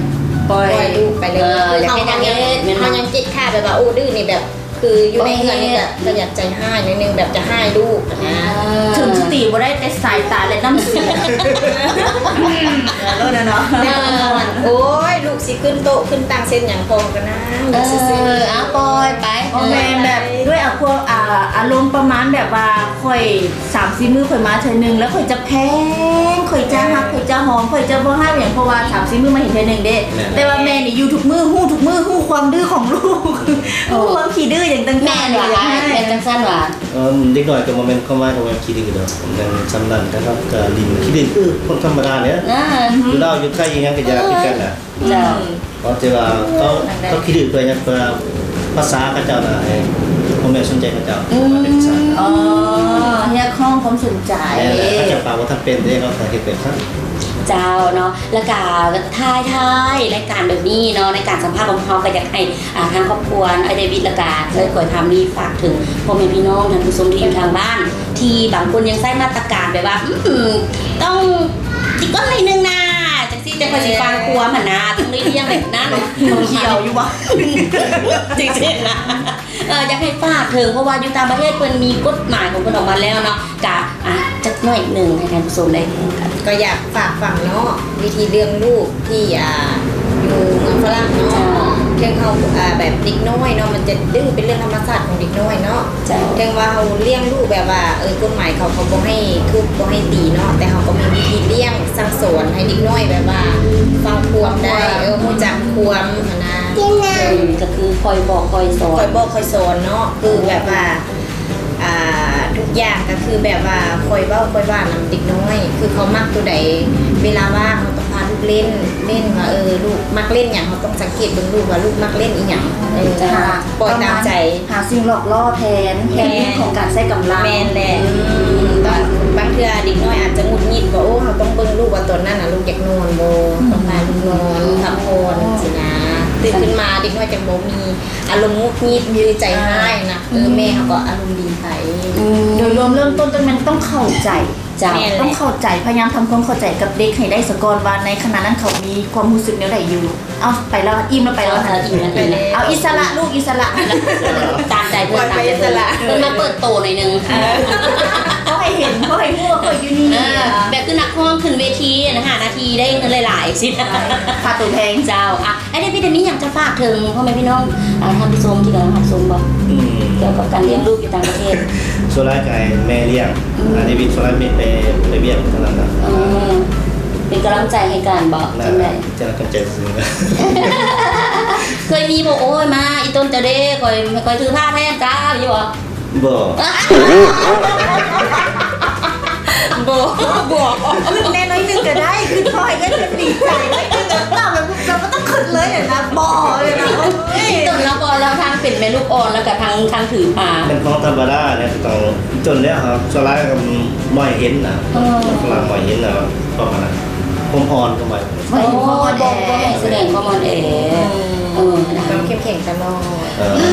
ປ່ອຍ ປ່ອຍລູກໄປເລີຍ ເອີ ເຮົາຍັງ ເຮົາຍັງຕິດຄາດແບບວ່າ ໂອ້ ດື້ນີ້ແບບ ຄືຢູ່ໃນເຮືອນນີ້ກະ ກະຢາກໃຈຮ້າຍໜ້ອຍໜຶ່ງ ແບບຈະຮ້າຍລູກຫັ້ນນະ ເຖິງສະຕິບໍ່ໄດ້ ແຕ່ສາຍຕາ ແລະ ນ້ຳສຽງ ເອີ ເນາະ ແນ່ນອນ ໂອ້ຍ ລູກຊິຂຶ້ນໂຕະຂຶ້ນຕັ່ງເຊັນຫຍັງ ພໍ່ກະນັ່ງຢູ່ຊື່ໆ ເອີ ເອົາ ປ່ອຍໄປ ບໍ່ແມ່ນແບບ ດ້ວຍອາ ພວກ ອາ ອາລົມປະມານແບບວ່າ ຂ້ອຍ ສາມສີ່ມື້ຂ້ອຍມາເທື່ອໜຶ່ງ ແລ້ວຂ້ອຍຈະແພງ ຂ້ອຍຈະຮັກ ຂ້ອຍຈະຫອມ ຂ້ອຍຈະບໍ່ຮ້າຍຫຍັງ ເພາະວ່າສາມສີ່ມື້ມາເຫັນເທື່ອໜຶ່ງເດ້ ແຕ່ວ່າແມ່ນີ້ຢູ່ທຸກມື້ ຮູ້ທຸກມື້ ຮູ້ຄວາມດື້ຂອງລູກ ຮູ້ຄວາມຂີ້ດື້ຫຍັງຕ່າງໆ ແມ່ນຫວາ? ແມ່ນຈັ່ງຊັ້ນຫວາ? ເອີ ເດັກນ້ອຍກໍບໍ່ແມ່ນຄວາມໝາຍຄຳວ່າຂີ້ດື້ດອກ ແມ່ນສ່ຳນັ້ນ ແຕ່ວ່າກໍຫຼິ້ນຂີ້ດື້ຄືຄົນທຳມະດານີ້ ຢູ່ລາວຢູ່ໄທອີ່ຫຍັງກໍຢ່າຄືກັນນະ ເຈົ້າ ເພາະທີ່ວ່າເຂົາ ເຂົາຂີ້ດື້ເພື່ອຫຍັງ? ເພື່ອພາສາເຂົາເຈົ້ານະ ໃຫ້ພໍ່ແມ່ສົນໃຈເຂົາເຈົ້າ ອືມ ເປັນພາສາ ອໍ ຮຽກຮ້ອງຄວາມສົນໃຈ ແມ່ນແຫຼະ ເຂົາເຈົ້າປາກບໍ່ທັນເປັນເດ້ ເຂົາກໍເຮັດແບບນັ້ນ ເຈົ້າເນາະ ແລ້ວກະທ້າຍໆ ລາຍການແບບນີ້ເນາະ ໃນການສຳພາດຂອງເຮົາ ກໍຢາກໃຫ້ ອ່າ ທາງຄອບຄົວອ້າຍເດວິດ ແລ້ວກະເອື້ອຍກວຍພາມີ ຝາກເຖິງພໍ່ແມ່ພີ່ນ້ອງທ່ານຜູ້ຊົມທີ່ຢູ່ທາງບ້ານ ທີ່ບາງຄົນຍັງໃຊ້ມາດຕະການແບບວ່າ ອືມ ຕ້ອງ ອີກກ້ອນໜ້ອຍໜຶ່ງນາ ຈັ່ງຊີ້ ຈັ່ງຄ່ອຍຊິຟັງຄວາມຫັ້ນນາ ຕ້ອງໄດ້ລ້ຽງແບບນັ້ນ ເຂົາຂຽວຢູ່ບໍ່? ຈັ່ງຊີ້ນະ ເອີ ຢາກໃຫ້ຝາກເຖິງ ເພາະວ່າຢູ່ຕ່າງປະເທດເພິ່ນມີກົດໝາຍຂອງເພິ່ນອອກມາແລ້ວເນາະ ກະ ອ່າ ຈັກໜ້ອຍໜຶ່ງໃຫ້ທ່ານຜູ້ຊົມໄດ້ຮູ້ກັນ. ກໍຢາກຝາກຝັງເນາະ ວິທີລ້ຽງລູກທີ່ ອ່າ ຢູ່ເມືອງຝຣັ່ງເນາະ. ເຈົ້າ. ເຖິງເຮົາ ອ່າ ແບບເດັກນ້ອຍເນາະ ມັນຈະດື້ ເປັນເລື່ອງທຳມະຊາດຂອງເດັກນ້ອຍເນາະ. ເຈົ້າ. ເຖິງວ່າເຮົາລ້ຽງລູກແບບວ່າ ເອີ ກົດໝາຍເຂົາກໍບໍ່ໃຫ້ທຸບ ບໍ່ໃຫ້ຕີເນາະ ແຕ່ເຮົາກໍມີວິທີລ້ຽງສັ່ງສອນໃຫ້ເດັກນ້ອຍແບບວ່າຟັງຄວາມໄດ້ ເອີ ຮູ້ຈັກຄວາມຫັ້ນນະ. ເອີ ກໍຄືຄອຍບອກຄອຍສອນ ຄອຍບອກຄອຍສອນເນາະ ຄືແບບວ່າ ອ່າ ທຸກຢ່າງກໍຄືແບບວ່າຄອຍເວົ້າຄອຍວ່ານຳເດັກນ້ອຍ ຄືເຂົາມັກຕົວໃດ ເວລາວ່າງເຮົາຕ້ອງພາລູກເລ່ນ ເລ່ນວ່າ ເອີ ລູກມັກເລ່ນຫຍັງ ເຮົາຕ້ອງສັງເກດເບິ່ງລູກວ່າລູກມັກເລ່ນອີ່ຫຍັງ ເອີ ເຈົ້າ ປ່ອຍຕາມໃຈ ຫາສິ່ງຫຼອກລ່ອແທນ ແທນເລື່ອງຂອງການໃຊ້ກຳລັງ. ແມ່ນແຫຼະ ອືມ ບາງ ບາງເທື່ອເດັກນ້ອຍອາດຈະຫງຸດຫງິດວ່າ ໂອ້ ເຮົາຕ້ອງເບິ່ງລູກວ່າຕອນນັ້ນນະລູກຢາກນອນບໍ່ ອືມ ຕ້ອງພາລູກນອນ ພັກຜ່ອນ ອໍ ຊີ້ນະ ຕື່ນຂຶ້ນມາເດັກນ້ອຍຈະບໍ່ມີ ອາລົມຫງຸດຫງິດ ມີໃຈຮ້າຍນະ ເອີ ແມ່ເຮົາກໍອາລົມດີໄປ. ອືມ ໂດຍລວມເລີ່ມຕົ້ນຕ້ອງແມ່ນຕ້ອງເຂົ້າໃຈ. ເຈົ້າ. ແມ່ນແຫຼະ ຕ້ອງເຂົ້າໃຈ ພະຍາຍາມທຳຄວາມເຂົ້າໃຈກັບເດັກໃຫ້ໄດ້ສາກ່ອນວ່າ ໃນຂະນະນັ້ນເຂົາມີຄວາມຮູ້ສຶກແນວໃດຢູ່. ເອົາ ໄປແລ້ວ ອີ່ມແລ້ວ ໄປແລ້ວ ເອີ ອີ່ມແລ້ວ ເອົາ ອິດສະຫຼະລູກ ອິດສະຫຼະ ຕາມໃຈເພິ່ນ ຕາມໃຈເພິ່ນ ເພິ່ນມາເປີດໂຕໜ້ອຍໜຶ່ງ ເອີ ເຂົາໃຫ້ເຫັນ ເຂົາໃຫ້ຮູ້ວ່າຂ້ອຍຢູ່ນີ້ ເອີ ແບບຄືນັກຮ້ອງຂຶ້ນເວທີນະ ຫ້ານາທີໄດ້ເງິນຫຼາຍໆ ຊີ້ນະ ຄ່າໂຕແພງ. ເຈົ້າ. ອ່ະ ອ້າຍເດວິດ ມີຫຍັງຈະຝາກເຖິງພໍ່ແມ່ພີ່ນ້ອງ ອ່າ ທ່ານຜູ້ຊົມທີ່ກຳລັງຮັບຊົມບໍ່? ອືມ ກ່ຽວກັບການລ້ຽງລູກຢູ່ຕ່າງປະເທດ. ສ່ວນຫຼາຍກໍໃຫ້ແມ່ລ້ຽງ ອືມ ອ້າຍເດວິດ ສ່ວນຫຼາຍແມ່ໄປວຽກເທົ່ານັ້ນນະ. ເອີ ເປັນກຳລັງໃຈໃຫ້ກັນບໍ່? ຈັ່ງໃດ? ຈະກຳລັງໃຈຊື່ໆ. ເຄີຍມີບໍ່? ໂອ້ຍ ມາ ອີ່ຕົນເຈົ້າເດ້ ຂ້ອຍ ຂ້ອຍຖືພາແທນຈ້າ ມີບໍ່? ບໍ່ ບໍ່ ບໍ່ ແນ່ໜ້ອຍໜຶ່ງກໍໄດ້ ຄືພໍໃຫ້ເອື້ອຍເພິ່ນດີໃຈໜ້ອຍໜຶ່ງ ກໍຕອບແບບ ແບບບໍ່ຕ້ອງຄິດເລີຍນະ ບໍ່ເລີຍນະ. ເອີຍ ອີ່ຕົນລາວບໍ່ ລາວທັງເປັນແມ່ລູກອ່ອນ ແລ້ວກໍທັງ ທັງຖືພາ ແມ່ນຂອງທຳມະດາແຫຼະ ກໍຕ້ອງອີ່ຕົນແລ້ວ. ສ່ວນຫຼາຍກໍບໍ່ໃຫ້ເຫັນນະ ເອີ ສ່ວນຫຼາຍບໍ່ໃຫ້ເຫັນນະ ປະມານນັ້ນ ຄວາມອ່ອນກໍໝາຍ ບໍ່ເຫັນຄວາມອ່ອນແອ ບໍ່ ບໍ່ໃຫ້ສະແດງຄວາມອ່ອນແອ. ເອີ ເອີ ນະ ຕ້ອງເຂັ້ມແຂງຕະຫຼອດ. ເອີ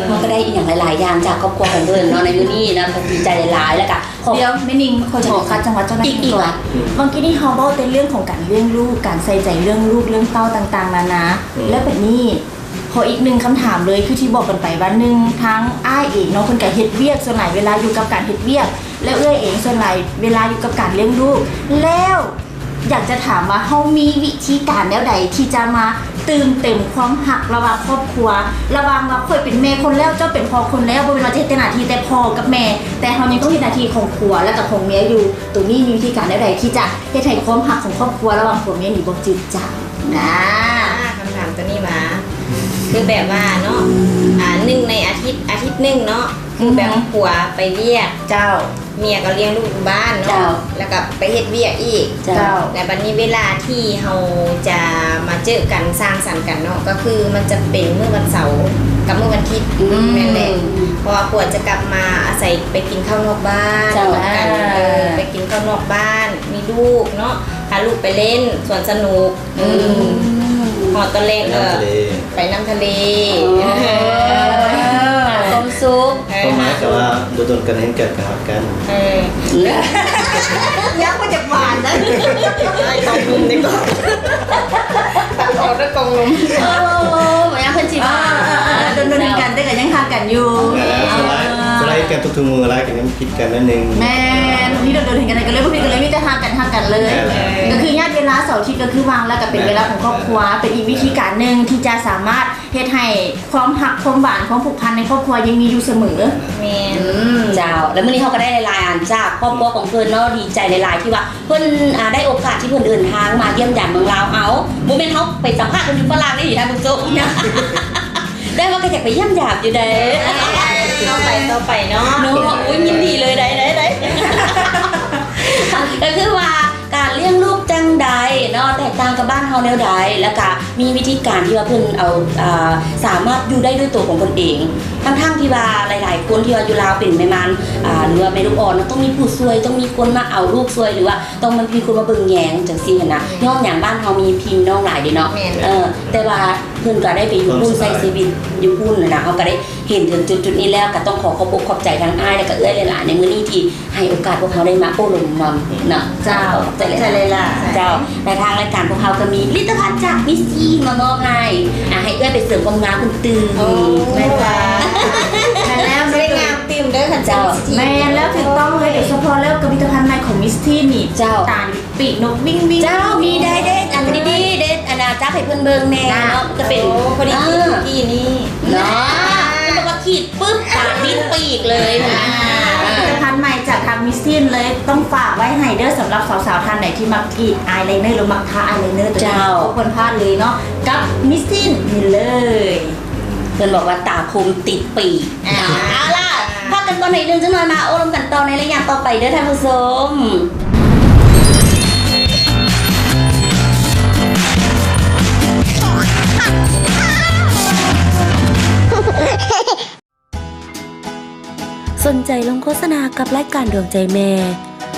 ເຮົາກໍໄດ້ອີ່ຫຍັງຫຼາຍໆຢ່າງຈາກຄອບຄົວຂອງເພິ່ນເນາະ ໃນມື້ນີ້ເນາະ ກໍດີໃຈຫຼາຍໆ ແລ້ວກໍ ດຽວ ແມ່ນິງ ຂໍ ຂໍຂັດຈັງຫວະເຈົ້າໜ້ອຍໜຶ່ງກ່ອນ. ອືມ ບາງທີນີ້ເຮົາເວົ້າແຕ່ເລື່ອງຂອງການລ້ຽງລູກ ການໃສ່ໃຈເລື່ອງລູກ ເລື່ອງເຕົ້າຕ່າງໆນານາ ອືມ ແລ້ວບັດນີ້ ຂໍອີກໜຶ່ງຄຳຖາມເລີຍ ຄືທີ່ບອກກັນໄປວ່າ ໜຶ່ງ ທາງອ້າຍເອງເນາະ ເພິ່ນກະເຮັດວຽກ ສ່ວນຫຼາຍເວລາຢູ່ກັບການເຮັດວຽກ ແລະ ເອື້ອຍເອງສ່ວນຫຼາຍເວລາຢູ່ກັບການລ້ຽງລູກ ແລ້ວຢາກຈະຖາມວ່າ ເຮົາມີວິທີການແນວໃດທີ່ຈະມາຕື່ມເຕັມຄວາມຮັກລະຫວ່າງຄອບຄົວ ລະຫວ່າງວ່າຂ້ອຍເປັນແມ່ຄົນແລ້ວ ເຈົ້າເປັນພໍ່ຄົນແລ້ວ ບໍ່ແມ່ນວ່າຈະເຮັດແຕ່ໜ້າທີ່ແຕ່ພໍ່ກັບແມ່ ແຕ່ເຮົາຍັງຕ້ອງເຮັດໜ້າທີ່ຂອງຜົວ ແລະກະຂອງເມຍຢູ່ ໂຕນີ້ມີວິທີການແນວໃດທີ່ຈະເຮັດໃຫ້ຄວາມຮັກຂອງຄອບຄົວລະຫວ່າງຜົວເມຍນີ້ບໍ່ຈືດຈາງນະ? ອ່າ ຄຳຖາມໂຕນີ້ຫວາ ຄືແບບວ່າເນາະ ອ່າ ໜຶ່ງໃນອາທິດ ອາທິດໜຶ່ງເນາະ ຄືແບບ ອືຮຶ ຜົວໄປວຽກ ເຈົ້າ ເມຍກໍລ້ຽງລູກຢູ່ບ້ານເນາະ ເຈົ້າ ແລ້ວກໍໄປເຮັດວຽກອີກ ເຈົ້າ ແລ້ວບັດນີ້ເວລາທີ່ເຮົາຈະມາເຈີກັນ ສັງສັນກັນເນາະ ກໍຄືມັນຈະເປັນມື້ວັນເສົາກັບມື້ວັນທິດ ອືມ ແມ່ນແຫຼະ ເພາະວ່າຜົວຈະກັບມາອາໄສໄປກິນເຂົ້ານອກບ້ານ ເຈົ້າ ນຳກັນ ເອີ ໄປກິນເຂົ້ານອກບ້ານ ມີລູກເນາະ ພາລູກໄປຫຼິ້ນສວນສະໜຸກ ອືມ ຮອດຕອນແລງກໍໄປນ້ຳທະເລ ໄປນ້ຳທະເລ ອໍ ຫາຄວາມສຸກ ເອີ ຄວາມໝາຍກໍວ່າ ຫາ ດົນໆກັນເຫັນກັນກໍຮັກກັນ ເອີ ຍັງບໍ່ຢາກຫວານນະ ໄດ້ກອງນົມດີກວ່າ ຕັດອອກໄດ້ກອງນົມ ໂອ້ ຍັງເພິ່ນຊິຫວານ ເອີ ດົນໆກັນແຕ່ກໍຍັງຮັກກັນຢູ່ ແມ່ນແຫຼະ ສ່ວນຫຼາຍ ສ່ວນຫຼາຍເຮັດກັນທຸກໆມື້ ຫຼາຍກໍຍັງ ຜິດກັນໜ້ອຍໜຶ່ງ ແມ່ນ ມີດົນໆເຫັນກັນ ກໍເລີຍບໍ່ຜິດ ກໍເລີຍມີແຕ່ຮັກກັນ ຮັກກັນເລີຍ ແມ່ນແຫຼະ ກໍຄືຍາດເວລາເສົາອາທິດກໍຄືວ່າງ ແລ້ວກໍເປັນເວລາຂອງຄອບຄົວ ເປັນອີກວິທີການໜຶ່ງທີ່ຈະສາມາດເຮັດໃຫ້ຄວາມຮັກ ຄວາມຫວານ ຄວາມຜູກພັນໃນຄອບຄົວຍັງມີຢູ່ສະເໝີ ແມ່ນ ອືມ ເຈົ້າ ແລ້ວມື້ນີ້ເຮົາກໍໄດ້ຫຼາຍໆອັນຈາກຄອບຄົວຂອງເພິ່ນເນາະ ດີໃຈຫຼາຍໆທີ່ວ່າເພິ່ນ ອ່າ ໄດ້ໂອກາດທີ່ເພິ່ນເດີນທາງມາຢ້ຽມຢາມເມືອງລາວເຮົາ ບໍ່ແມ່ນເຮົາໄປສຳພາດເພິ່ນຢູ່ຝຣັ່ງເດ້ ທ່ານຜູ້ຊົມ ແຕ່ວ່າກໍຢາກໄປຢ້ຽມຢາມຢູ່ເດ້ ຕໍ່ໄປ ຕໍ່ໄປເນາະ ເນາະ ໂອ້ຍ ຍິນດີເລີຍ ໄດ້ ໄດ້ ໄດ້ ກໍຄືວ່າການລ້ຽງລູກຈັ່ງໃດເນາະ ແຕກຕ່າງກັບບ້ານເຮົາແນວໃດ ແລ້ວກະມີວິທີການທີ່ວ່າເພິ່ນເອົາ ອ່າ ສາມາດຢູ່ໄດ້ດ້ວຍໂຕຂອງເພິ່ນເອງ ທັງໆທີ່ວ່າຫຼາຍໆຄົນທີ່ວ່າຢູ່ລາວເປັນແມ່ມານ ອ່າ ຫຼືວ່າແມ່ລູກອ່ອນເນາະ ຕ້ອງມີຜູ້ຊ່ວຍ ຕ້ອງມີຄົນມາເອົາລູກຊ່ວຍ ຫຼືວ່າ ຕ້ອງມັນມີຄົນມາເບິ່ງແຍງຈັ່ງຊີ້ຫັ້ນນະ ແມ່ນ ຍ້ອນຫຍັງ ບ້ານເຮົາມີພີ່ມີນ້ອງຫຼາຍເດ້ເນາະ ແມ່ນ ເອີ ແຕ່ວ່າເພິ່ນກໍໄດ້ໄປຢູ່ພຸ້ນ ຄວາມສະບາຍ ໃຊ້ຊີວິດຢູ່ພຸ້ນນະ ເຮົາກໍໄດ້ເຫັນເຖິງຈຸດໆນີ້ແລ້ວ ກໍຕ້ອງຂໍຂອບອົກຂອບໃຈທາງອ້າຍ ແລ້ວກໍເອື້ອຍຫຼາຍໆ ໃນມື້ນີ້ທີ່ໃຫ້ໂອກາດພວກເຮົາໄດ້ມາໂອ້ລົມນຳເນາະ ເຈົ້າ ຂອບໃຈຫຼາຍໆ ເຈົ້າ ແລະທາງລາຍການພວກເຮົາກໍມີຜະລິດຕະພັນຈາກມິສຊີມາມອບໃຫ້ ອ່າ ໃຫ້ເອື້ອຍໄປເສີມຄວາມງາມຕື່ມ ໂອ້ ແມ່ນວ່າ ແມ່ນແລ້ວ ຊິໄດ້ງາມຕື່ມເດີ ຄັນເຈົ້າ ແມ່ນແລ້ວ ຖືກຕ້ອງເລີຍ ໂດຍສະເພາະແລ້ວກໍຜະລິດຕະພັນໃໝ່ ຂອງມິສທີນນີ້ ເຈົ້າ ຕາລິບປີກນົກວິ່ງໆ ເຈົ້າ ມີໄດ້ເດ້ ອັນດີໆເດ້ ອັນນ່າ ຈັບໃຫ້ເພິ່ນເບິ່ງແດ່ເນາະ ຈະເປັນ ໂອ້ ພໍດີ ອ່າ ກີ້ນີ້ເນາະ ເພິ່ນບອກວ່າຂີດປຶບ ຕາລິບປີກເລີຍ ອ່າ ຜະລິດຕະພັນໃໝ່ຈາກທາງມິສທີນເລີຍ ຕ້ອງຝາກໄວ້ໃຫ້ເດີ ສຳລັບສາວໆທ່ານໃດທີ່ມັກກຣີດອາຍໄລເນີ ຫຼື ມັກທາອາຍໄລເນີ ເຈົ້າ ໂອ້ ຄວນພາດເລີຍເນາະ ກັບມິສທີນນີ້ເລີຍ. ເພິ່ນບອກວ່າຕາຄົມຕິດປີກ ອ່າ ເອົາລະ ພັກກັນກ່ອນໜ້ອຍໜຶ່ງ ຈັກໜ້ອຍມາໂອ້ລົມກັນຕໍ່ໃນໄລຍະຕໍ່ໄປເດີທ່ານຜູ້ຊົມ. ສົນໃຈລົງໂຄສະນາກັບລາຍການດວງໃຈແມ່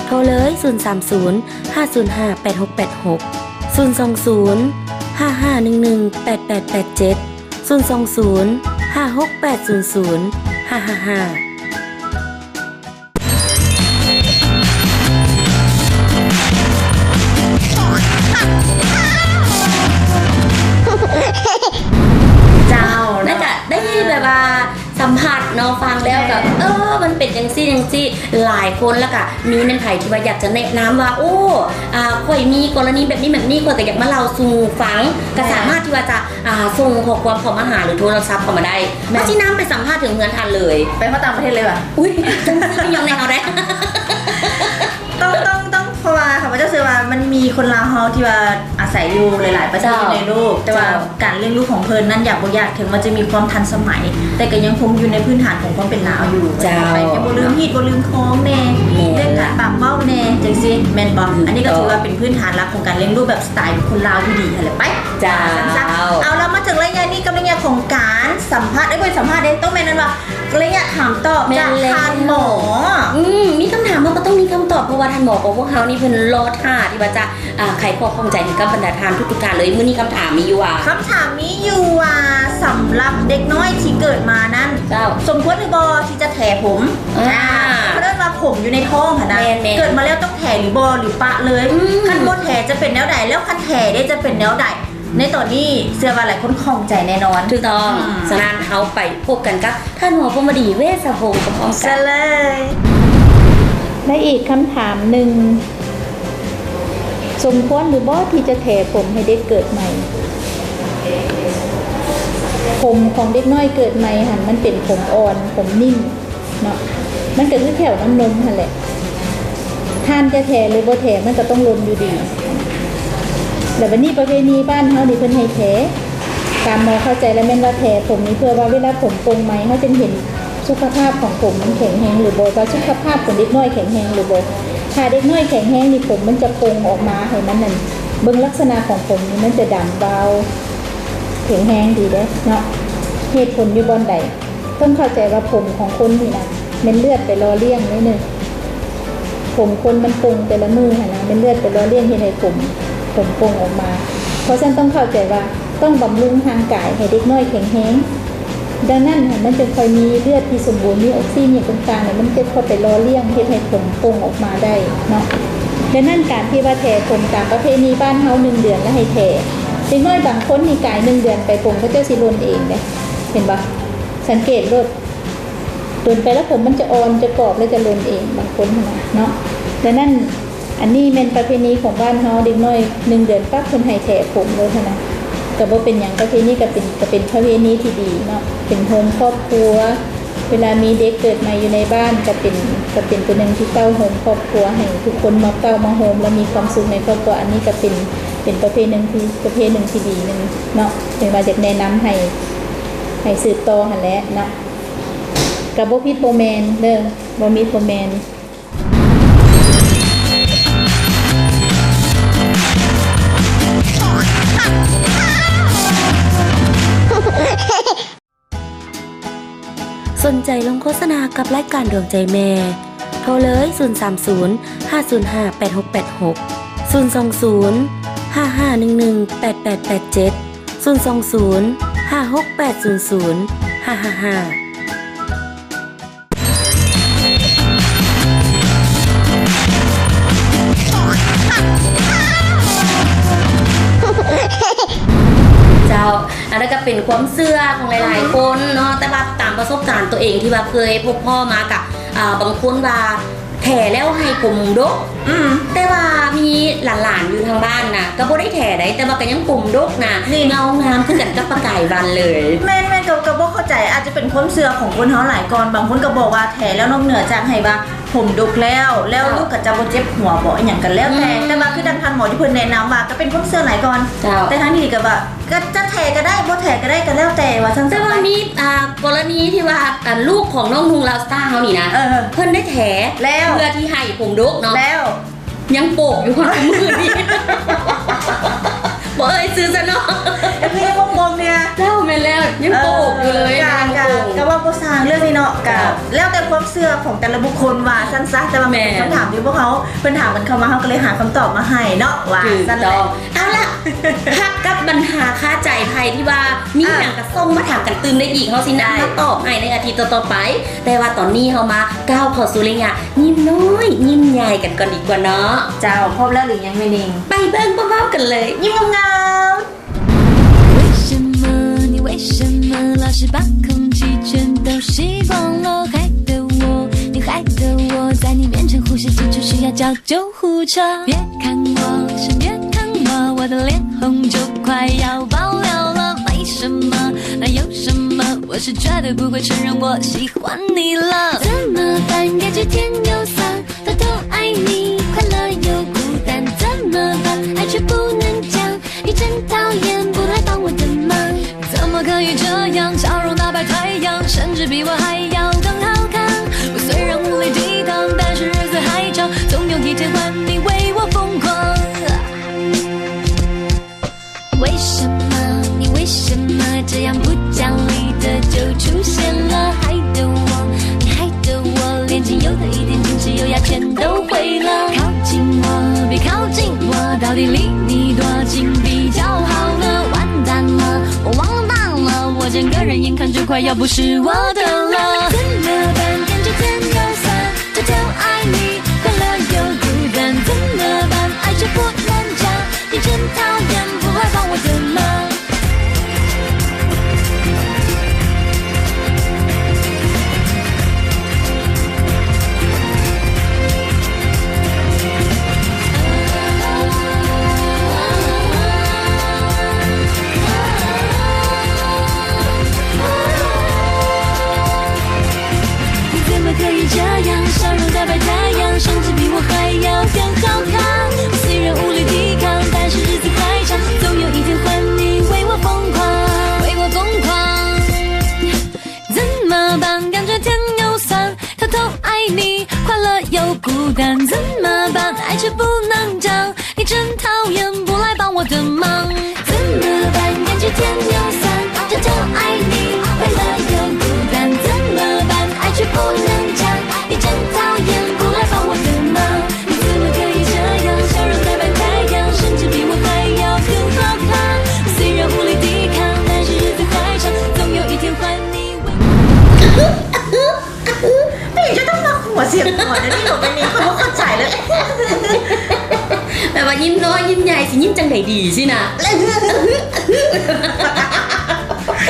ໂທເລີຍ ສູນສາມສູນ ຫ້າສູນຫ້າ ແປດຫົກແປດຫົກ ສູນສອງສູນ ຫ້າຫ້າໜຶ່ງໜຶ່ງ ແປດແປດແປດເຈັດ ສູນສອງສູນ ຫ້າຫົກແປດສູນສູນ ຫ້າຫ້າຫ້າ. ເຈົ້າ ໜ້າຈະໄດ້ແບບວ່າສຳຜັດເນາະ ຟັງແລ້ວກໍ ແມ່ນ ເອີ ມັນເປັນຈັ່ງຊີ້ຈັ່ງຊີ້ ຫຼາຍຄົນ ແລ້ວກໍມີແມ່ນໃຜທີ່ວ່າຢາກຈະແນະນຳວ່າ ໂອ້ ອາ ຂ້ອຍມີກໍລະນີແບບນີ້ແບບນີ້ ຂ້ອຍກໍຢາກມາເລົ່າສູ່ຟັງ ກໍສາມາດທີ່ວ່າຈະ ອ່າ ສົ່ງຂໍ້ຄວາມເຂົ້າມາຫາ ຫຼື ໂທລະສັບເຂົ້າມາໄດ້ ແມ່ນ ເຮົາຊິນຳໄປສຳພາດເຖິງເຮືອນທ່ານເລີຍ ໄປຮອດຕ່າງປະເທດເລີຍຫວາ? ອຸ້ຍ ຈັ່ງຊີ້ຍັງແນວໃດ ຕ້ອງ ຕ້ອງ ຕ້ອງ ເພາະວ່າຂ້າພະເຈົ້າເຊື່ອວ່າມັນມີຄົນລາວເຮົາທີ່ວ່າອາໄສຢູ່ຫຼາຍໆປະເທດ ເຈົ້າ ໃນໂລກ ແຕ່ວ່າ ເຈົ້າ ການລ້ຽງລູກຂອງເພິ່ນນັ້ນ ຢາກບໍ່ຢາກ ເຖິງວ່າຈະມີຄວາມທັນສະໄໝ ແຕ່ກໍຍັງຄົງຢູ່ໃນພື້ນຖານຂອງຄວາມເປັນລາວຢູ່ ເຈົ້າ ໄປ ຍັງບໍ່ລືມຮີດບໍ່ລືມຄອງແດ່ ແມ່ນ ເລື່ອງການປາກເວົ້າແດ່ ຈັ່ງຊີ້ ແມ່ນບໍ່? ອືມ ອັນນີ້ກໍຖືວ່າເປັນພື້ນຖານຫຼັກຂອງການລ້ຽງລູກແບບສະໄຕຄົນລາວທີ່ດີຫັ້ນແຫຼະ ໄປ ເຈົ້າ ຊັ້ນຊະ ເອົາລະ ມາເຖິງໄລຍະນີ້ກັບໄລຍະຂອງການສຳພາດ ເອີຍ ບໍ່ໄດ້ສຳພາດເດ້ ຕ້ອງແມ່ນນັ້ນວ່າ ໄລຍະຖາມຕອບຈາກທ່ານໝໍ ແມ່ນແລ້ວ ອືມ ມີຄຳຖາມເຮົາກໍຕ້ອງມີຄຳຕອບ ເພາະວ່າທ່ານໝໍຂອງພວກເຮົານີ້ເພິ່ນລໍຖ້າທີ່ວ່າຈະ ອ່າ ໄຂຂໍ້ຂ້ອງໃຈໃຫ້ກັບບັນດາທ່ານທຸກໆທ່ານເລີຍ ມື້ນີ້ຄຳຖາມມີຢູ່ວ່າ ຄຳຖາມມີຢູ່ວ່າ ສຳລັບເດັກນ້ອຍທີ່ເກີດມານັ້ນ ເຈົ້າ ສົມຄວນຫຼືບໍ່ທີ່ຈະແຖຜົມ? ອ່າ ອ່າ ເຂົາເອີ້ນວ່າຜົມຢູ່ໃນທ້ອງຫັ້ນນະ ແມ່ນໆ ເກີດມາແລ້ວຕ້ອງແຖຫຼືບໍ່ ຫຼືປະເລີຍ? ອືມ ຄັນບໍ່ແຖຈະເປັນແນວໃດ? ແລ້ວຄັນແຖເດຈະເປັນແນວໃດ? ໃນຕອນນີ້ເຊື່ອວ່າຫຼາຍຄົນຂ້ອງໃຈແນ່ນອນ. ຖືກຕ້ອງ. ອືມ ສະນັ້ນເຮົາໄປພົບກັນກັບທ່ານໝໍພົມມະດີ ເວດສະວົງ ພ້ອມໆກັນ. ເຊີນເລີຍ. ແລະ ອີກຄຳຖາມໜຶ່ງ, ສົມຄວນຫຼືບໍ່ທີ່ຈະແຖຜົມໃຫ້ເດັກເກີດໃໝ່? ຜົມຂອງເດັກນ້ອຍເກີດໃໝ່ຫັ້ນ ມັນເປັນຜົມອ່ອນ, ຜົມນິ້ມ. ເນາະ ມັນກໍຄືແຖວນ້ຳນົມຫັ້ນແຫຼະ ທ່ານຈະແຖຫຼືບໍ່ແຖ ມັນກໍຕ້ອງຫຼົ່ນຢູ່ດີ. ແລ້ວບັດນີ້ປະເພນີບ້ານເຮົານີ້ເພິ່ນໃຫ້ແຖ ຕາມໝໍເຂົ້າໃຈແລ້ວແມ່ນວ່າແຖຜົມນີ້ ເພື່ອວ່າເວລາຜົມປົ່ງໃໝ່ ເຮົາຈຶ່ງເຫັນສຸຂະພາບຂອງຜົມມັນແຂງແຮງຫຼືບໍ່ ວ່າສຸຂະພາບຂອງເດັກນ້ອຍແຂງແຮງຫຼືບໍ່. ຖ້າເດັກນ້ອຍແຂງແຮງນີ້ ຜົມມັນຈະປົ່ງອອກມາໃຫ້ມັນນັ້ນ ເບິ່ງລັກສະນະຂອງຜົມນີ້ ມັນຈະດຳວາວ ແຂງແຮງດີເດ້ເນາະ. ເຫດຜົນຢູ່ບ່ອນໃດ? ຕ້ອງເຂົ້າໃຈວ່າຜົມຂອງຄົນນີ້ນະ ແມ່ນເລືອດໄປຫຼໍ່ລ້ຽງເດ້ເນີ. ຜົມຄົນມັນປົ່ງແຕ່ລະມື້ຫັ້ນນະ ແມ່ນເລືອດໄປຫຼໍ່ລ້ຽງເຮັດໃຫ້ຜົມ ຜົມປົ່ງອອກມາ. ເພາະສະນັ້ນຕ້ອງເຂົ້າໃຈວ່າຕ້ອງບຳລຸງຮ່າງກາຍໃຫ້ເດັກນ້ອຍແຂງແຮງ. ດັ່ງນັ້ນຫັ້ນ ມັນຈຶ່ງຄ່ອຍມີເລືອດທີ່ສົມບູນ ມີອອກຊີນຫຍັງຕ່າງໆ ແລ້ວມັນຈະຄ່ອຍໄປຫຼໍ່ລ້ຽງເຮັດໃຫ້ຜົມປົ່ງອອກມາໄດ້ເນາະ. ດັ່ງນັ້ນການທີ່ວ່າແຖຜົມຕາມປະເພນີບ້ານເຮົາໜຶ່ງເດືອນແລ້ວໃຫ້ແຖ ເດັກນ້ອຍບາງຄົນນີ້ກາຍໜຶ່ງເດືອນໄປ ຜົມເຂົາເຈົ້າຊິຫຼົ່ນເອງເດ້ ເຫັນບໍ່? ສັງເກດໂລດ ດົນໄປແລ້ວຜົມມັນຈະອ່ອນຈະກອບແລ້ວຈະຫຼົ່ນເອງ ບາງຄົນຫັ້ນນະເນາະ. ດັ່ງນັ້ນ ອັນນີ້ແມ່ນປະເພນີຂອງບ້ານເຮົາ ເດັກນ້ອຍໜຶ່ງເດືອນປັບເພິ່ນໃຫ້ແຖຜົມໂລດຫັ້ນນະ ກໍບໍ່ເປັນຫຍັງ. ປະເພນີກໍເປັນ ກໍເປັນປະເພນີທີ່ດີເນາະ ເປັນໂຮມຄອບຄົວ. ເວລາມີເດັກເກີດໃໝ່ຢູ່ໃນບ້ານ ກໍເປັນ ກໍເປັນຕົວໜຶ່ງທີ່ເຕົ້າໂຮມຄອບຄົວ ໃຫ້ທຸກຄົນມາເຕົ້າມາໂຮມ ແລ້ວມີຄວາມສຸກໃນຄອບຄົວ. ອັນນີ້ກໍເປັນ ເປັນປະເພໜຶ່ງທີ່ ປະເພໜຶ່ງທີ່ດີໜຶ່ງເນາະ ເປັນວ່າຢາກແນະນຳໃຫ້ ໃຫ້ສືບຕໍ່ຫັ້ນແຫຼະເນາະ. ກໍບໍ່ຜິດບໍ່ແມ່ນເດີ ບໍ່ຜິດບໍ່ແມ່ນ. ສົນໃຈລົງໂຄສະນາກັບລາຍການດວງໃຈແມ່ ໂທເລີຍ ສູນສາມສູນ ຫ້າສູນຫ້າ ແປດຫົກແປດຫົກ ສູນສອງສູນ ຫ້າຫ້າໜຶ່ງໜຶ່ງ ແປດແປດແປດເຈັດ ສູນສອງສູນ ຫ້າຫົກແປດສູນສູນ ຫ້າຫ້າຫ້າ. ເຈົ້າ ອັນນັ້ນກໍເປັນຄວາມເຊື່ອຂອງຫຼາຍໆຄົນເນາະ ແຕ່ວ່າຕາມປະສົບການຕົວເອງທີ່ວ່າເຄີຍພົບພໍ້ມາກະ ອ່າ ບາງຄົນວ່າ ແຖແລ້ວໃຫ້ຜົມດົກ. ອືມ ແຕ່ວ່າມີຫຼານໆຢູ່ທາງບ້ານນະ ກໍບໍ່ໄດ້ແຖໃດ ແຕ່ວ່າກໍຍັງຜົມດົກນະ ນີ້ ເງົາງາມຄືກັນກັບປະກາຍວັນເລີຍ. ແມ່ນໆ ກໍ ກໍບໍ່ເຂົ້າໃຈ ອາດຈະເປັນຄວາມເຊື່ອຂອງຄົນເຮົາຫຼາຍກ່ອນ. ບາງຄົນກໍບອກວ່າແຖແລ້ວນອກເໜືອຈາກໃຫ້ວ່າຜົມດົກແລ້ວ ແລ້ວ ເຈົ້າ ລູກກໍຈະບໍ່ເຈັບຫົວບໍ ອີ່ຫຍັງກໍແລ້ວແຕ່. ອືມ ແຕ່ວ່າຄືດັ່ງທ່ານໝໍທີ່ເພິ່ນແນະນຳວ່າ ກໍເປັນຄວາມເຊື່ອຫຼາຍກ່ອນ. ເຈົ້າ ແຕ່ທາງນີ້ກໍວ່າ ກໍຈະແຖກໍໄດ້ ບໍ່ແຖກໍໄດ້ ກໍແລ້ວແຕ່ວ່າຊັ້ນ. ແຕ່ວ່າມີ ອ່າ ກໍລະນີທີ່ວ່າ ອັນ ລູກຂອງນ້ອງນຸ່ງລາວສະຕາເຮົານີ້ນະ ເອີ ເພິ່ນໄດ້ແຖແລ້ວ ເພື່ອທີ່ໃຫ້ຜົມດົກເນາະ ແລ້ວ ຍັງໂປກຢູ່ຮອດມື້ນີ້ ບໍ່ເອີ່ຍຊື່ຊະເນາະ ຍັງຄົງເດ. ແລ້ວ ແມ່ນແລ້ວ ຍັງໂປກຢູ່ເລີຍ ເອີ ກໍ ກໍ ກໍເວົ້າບໍ່ຊ່າງເລື່ອງນີ້ເນາະ ກໍ ເຈົ້າ ແລ້ວແຕ່ຄວາມເຊື່ອຂອງແຕ່ລະບຸກຄົນວ່າຊັ້ນຊະ. ແຕ່ວ່າມັນເປັນ ແມ່ນ ຄຳຖາມທີ່ພວກເຮົາ ເພິ່ນຖາມກັນເຂົ້າມາ ເຮົາກໍເລີຍຫາຄຳຕອບມາໃຫ້ເນາະ ວ່າຊັ້ນແຫຼະ. ເອົາລະ ພັກກັບບັນຫາຄາໃຈໃຜທີ່ວ່າມີ ອ່ະ ຫຍັງກໍສົ່ງມາຖາມກັນຕື່ມໄດ້ອີກ ເຮົາຊິນຳ ໄດ້ ມາຕອບໃຫ້ໃນອາທິດຕໍ່ໆໄປ. ແຕ່ວ່າຕອນນີ້ເຮົາມາກ້າວເຂົ້າສູ່ໄລຍະຍິ້ມນ້ອຍຍິ້ມໃຫຍ່ກັນກ່ອນດີກວ່າເນາະ. ເຈົ້າ ພ້ອມແລ້ວຫຼືຍັງແມ່ນິງ? ໄປເບິ່ງພ້ອມໆກັນເລີຍ ຍິ້ມງາມໆ. 为什么你为什么老是把空气全都吸光了？害得我，你害得我在你面前呼吸急促，需要叫救护车。别看我，先别看我，我的脸红就快要爆掉了。为什么？那有什么？我是绝对不会承认我喜欢你了。怎么办？感觉天又酸，偷偷爱你，快乐又孤单，怎么办？爱却不能讲，你真讨厌不来帮我的忙。怎么可以这样？笑容打败太阳，甚至比我还要更好看。我虽然无力抵抗，但是日子还长，总有一天换你为我疯狂。为什么，你为什么这样不讲理的就出现了？害得我，你害得我连仅有的一点坚持优雅全都毁了。靠近我，别靠近我，到底离你多近比较好呢？完蛋了，我完蛋了，我整个人眼看就快要不是我的了。怎么办？感觉天要散，偷偷爱你，快乐又孤单，怎么办？爱却不能讲，你真讨厌不来帮我的忙。 你怎么可以这样？笑容打败太阳，甚至比我还要更好看。我虽然无力抵抗，但是日子还长，总有一天换你为我疯狂，为我疯狂。怎么办？感觉天又酸，偷偷爱你，快乐又孤单，怎么办？爱却不能讲， 你真讨厌不来帮我的忙。怎么办？感觉天又酸，偷偷爱你，快乐又孤单，怎么办？爱却不能讲，你真讨厌不来帮我的忙。你怎么可以这样？笑容打败太阳，甚至比我还要更好看。我虽然无力抵抗，但是日子还长，总有一天换你为 ເປັນຫຍັງຈະຕ້ອງມັກຫົວສຽງຫົວນະ ນີ້ ບໍ່ແມ່ນນີ້ ຂ້ອຍບໍ່ເຂົ້າໃຈເລີຍ ແບບວ່າຍິ້ມນ້ອຍຍິ້ມໃຫຍ່ ຊິຍິ້ມຈັ່ງໃດດີຊີ້ນະ.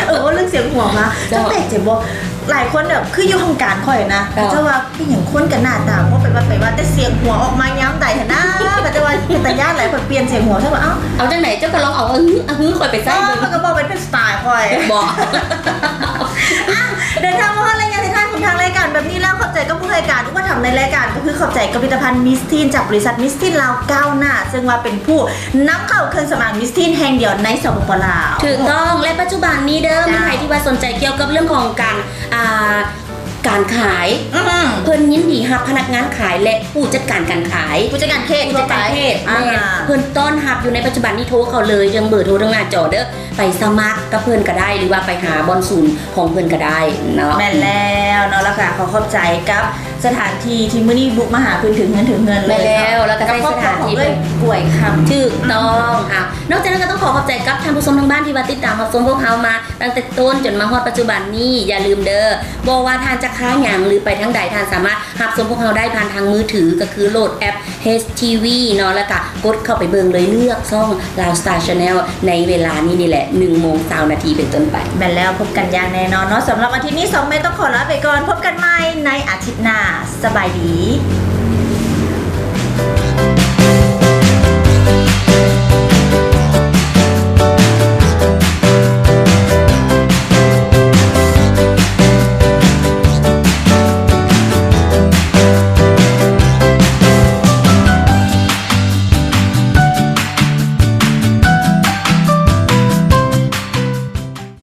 ເອີ ເວົ້າເລື່ອງສຽງຫົວມາ ເຈົ້າ ເຈົ້າແປກໃຈບໍ່? ຫຼາຍຄົນແບບ ຄືຢູ່ຫ້ອງການຂ້ອຍນະ ເຈົ້າ ເຂົາເຈົ້າວ່າ ເປັນຫຍັງຄົນກັນໜ້າຕາບໍ່ໄປວັດໄປວາ ແຕ່ສຽງຫົວອອກມາຍາມໃດຫັ້ນນະ ເຂົາເຈົ້າວ່າເປັນຕາຢ້ານຫຼາຍ ຂ້ອຍປ່ຽນສຽງຫົວ ເຈົ້າວ່າ ເອົ້າ ເອົາຈັ່ງໃດ ເຈົ້າກໍລອງເອົາອະຮື ອະຮືຂ້ອຍໄປໃຊ້ເບິ່ງ ເອີ ຂ້ອຍກໍບອກເປັນ ສະໄຕລ໌ຂ້ອຍ ບໍ່ ອ່ະ ເດີນທາງມາຮອດໄລຍະທ້າຍໆຂອງທາງລາຍການແບບນີ້ແລ້ວ ຂອບໃຈກັບຜູ້ໃຫ້ການອຸປະຖຳໃນລາຍການ ກໍຄືຂອບໃຈກັບຜະລິດຕະພັນມິສທີນ ຈາກບໍລິສັດມິສທີນລາວກ້າວໜ້າ ເຊິ່ງວ່າເປັນຜູ້ນຳເຂົ້າເຄື່ອງສຳອາງມິສທີນແຫ່ງດຽວໃນ ສປປ ລາວ. ຖືກຕ້ອງ ແລະ ປັດຈຸບັນນີ້ເດີ ເຈົ້າ ມີໃຜທີ່ວ່າສົນໃຈກ່ຽວກັບເລື່ອງຂອງການ ອ່າ ການຂາຍ ອືມ ເພິ່ນຍິນດີຮັບພະນັກງານຂາຍ ແລະ ຜູ້ຈັດການການຂາຍ ຜູ້ຈັດການເຂດ ຜູ້ຈັດການເຂດ ທົ່ວໄປ ແມ່ນ ອ່າ ເພິ່ນຕ້ອນຮັບຢູ່ໃນປັດຈຸບັນນີ້ ໂທເຂົ້າເລີຍ ເລື່ອງເບີໂທເທິງໜ້າຈໍເດີ ໄປສະໝັກກັບເພິ່ນກໍໄດ້ ຫຼືວ່າໄປຫາບ່ອນສູນຂອງເພິ່ນກໍໄດ້ເນາະ. ແມ່ນແລ້ວເນາະ ແລ້ວກໍຂໍຂອບໃຈກັບສະຖານທີ່ທີ່ມື້ນີ້ບຸກມາຫາເພິ່ນເຖິງເຮືອນເຖິງເຮືອນເລີຍ ແມ່ນແລ້ວ ເນາະ ແລ້ວກໍໃຊ້ສະຖານທີ່ເພິ່ນ ກວຍຄຳ ຖືກຕ້ອງ ອືມ ອ່າ ນອກຈາກນັ້ນກໍຕ້ອງຂໍຂອບໃຈກັບທ່ານຜູ້ຊົມທາງບ້ານທີ່ວ່າຕິດຕາມຮັບຊົມພວກເຮົາມາ ຕັ້ງແຕ່ຕົ້ນຈົນມາຮອດປັດຈຸບັນນີ້ ຢ່າລືມເດີ ບໍ່ວ່າທ່ານຈະຄ້າຫຍັງ ຫຼື ໄປທາງໃດ ທ່ານສາມາດຮັບຊົມພວກເຮົາໄດ້ຜ່ານທາງມືຖື ກໍຄືໂຫຼດແອັບ ເອັດ ທີ ວີ ເນາະ ແລ້ວກະກົດເຂົ້າໄປເບິ່ງເລີຍ ເລືອກຊ່ອງ Lao Star Channel ໃນເວລານີ້ນີ້ແຫຼະ ໜຶ່ງໂມງຊາວນາທີເປັນຕົ້ນໄປ. ແມ່ນແລ້ວ ພົບກັນຢ່າງແນ່ນອນເນາະ ສຳລັບອາທິດນີ້ ສອງແມ່ຕ້ອງຂໍລາໄປກ່ອນ ພົບກັນໃໝ່ໃນອາທິດໜ້າ ສະບາຍດີ.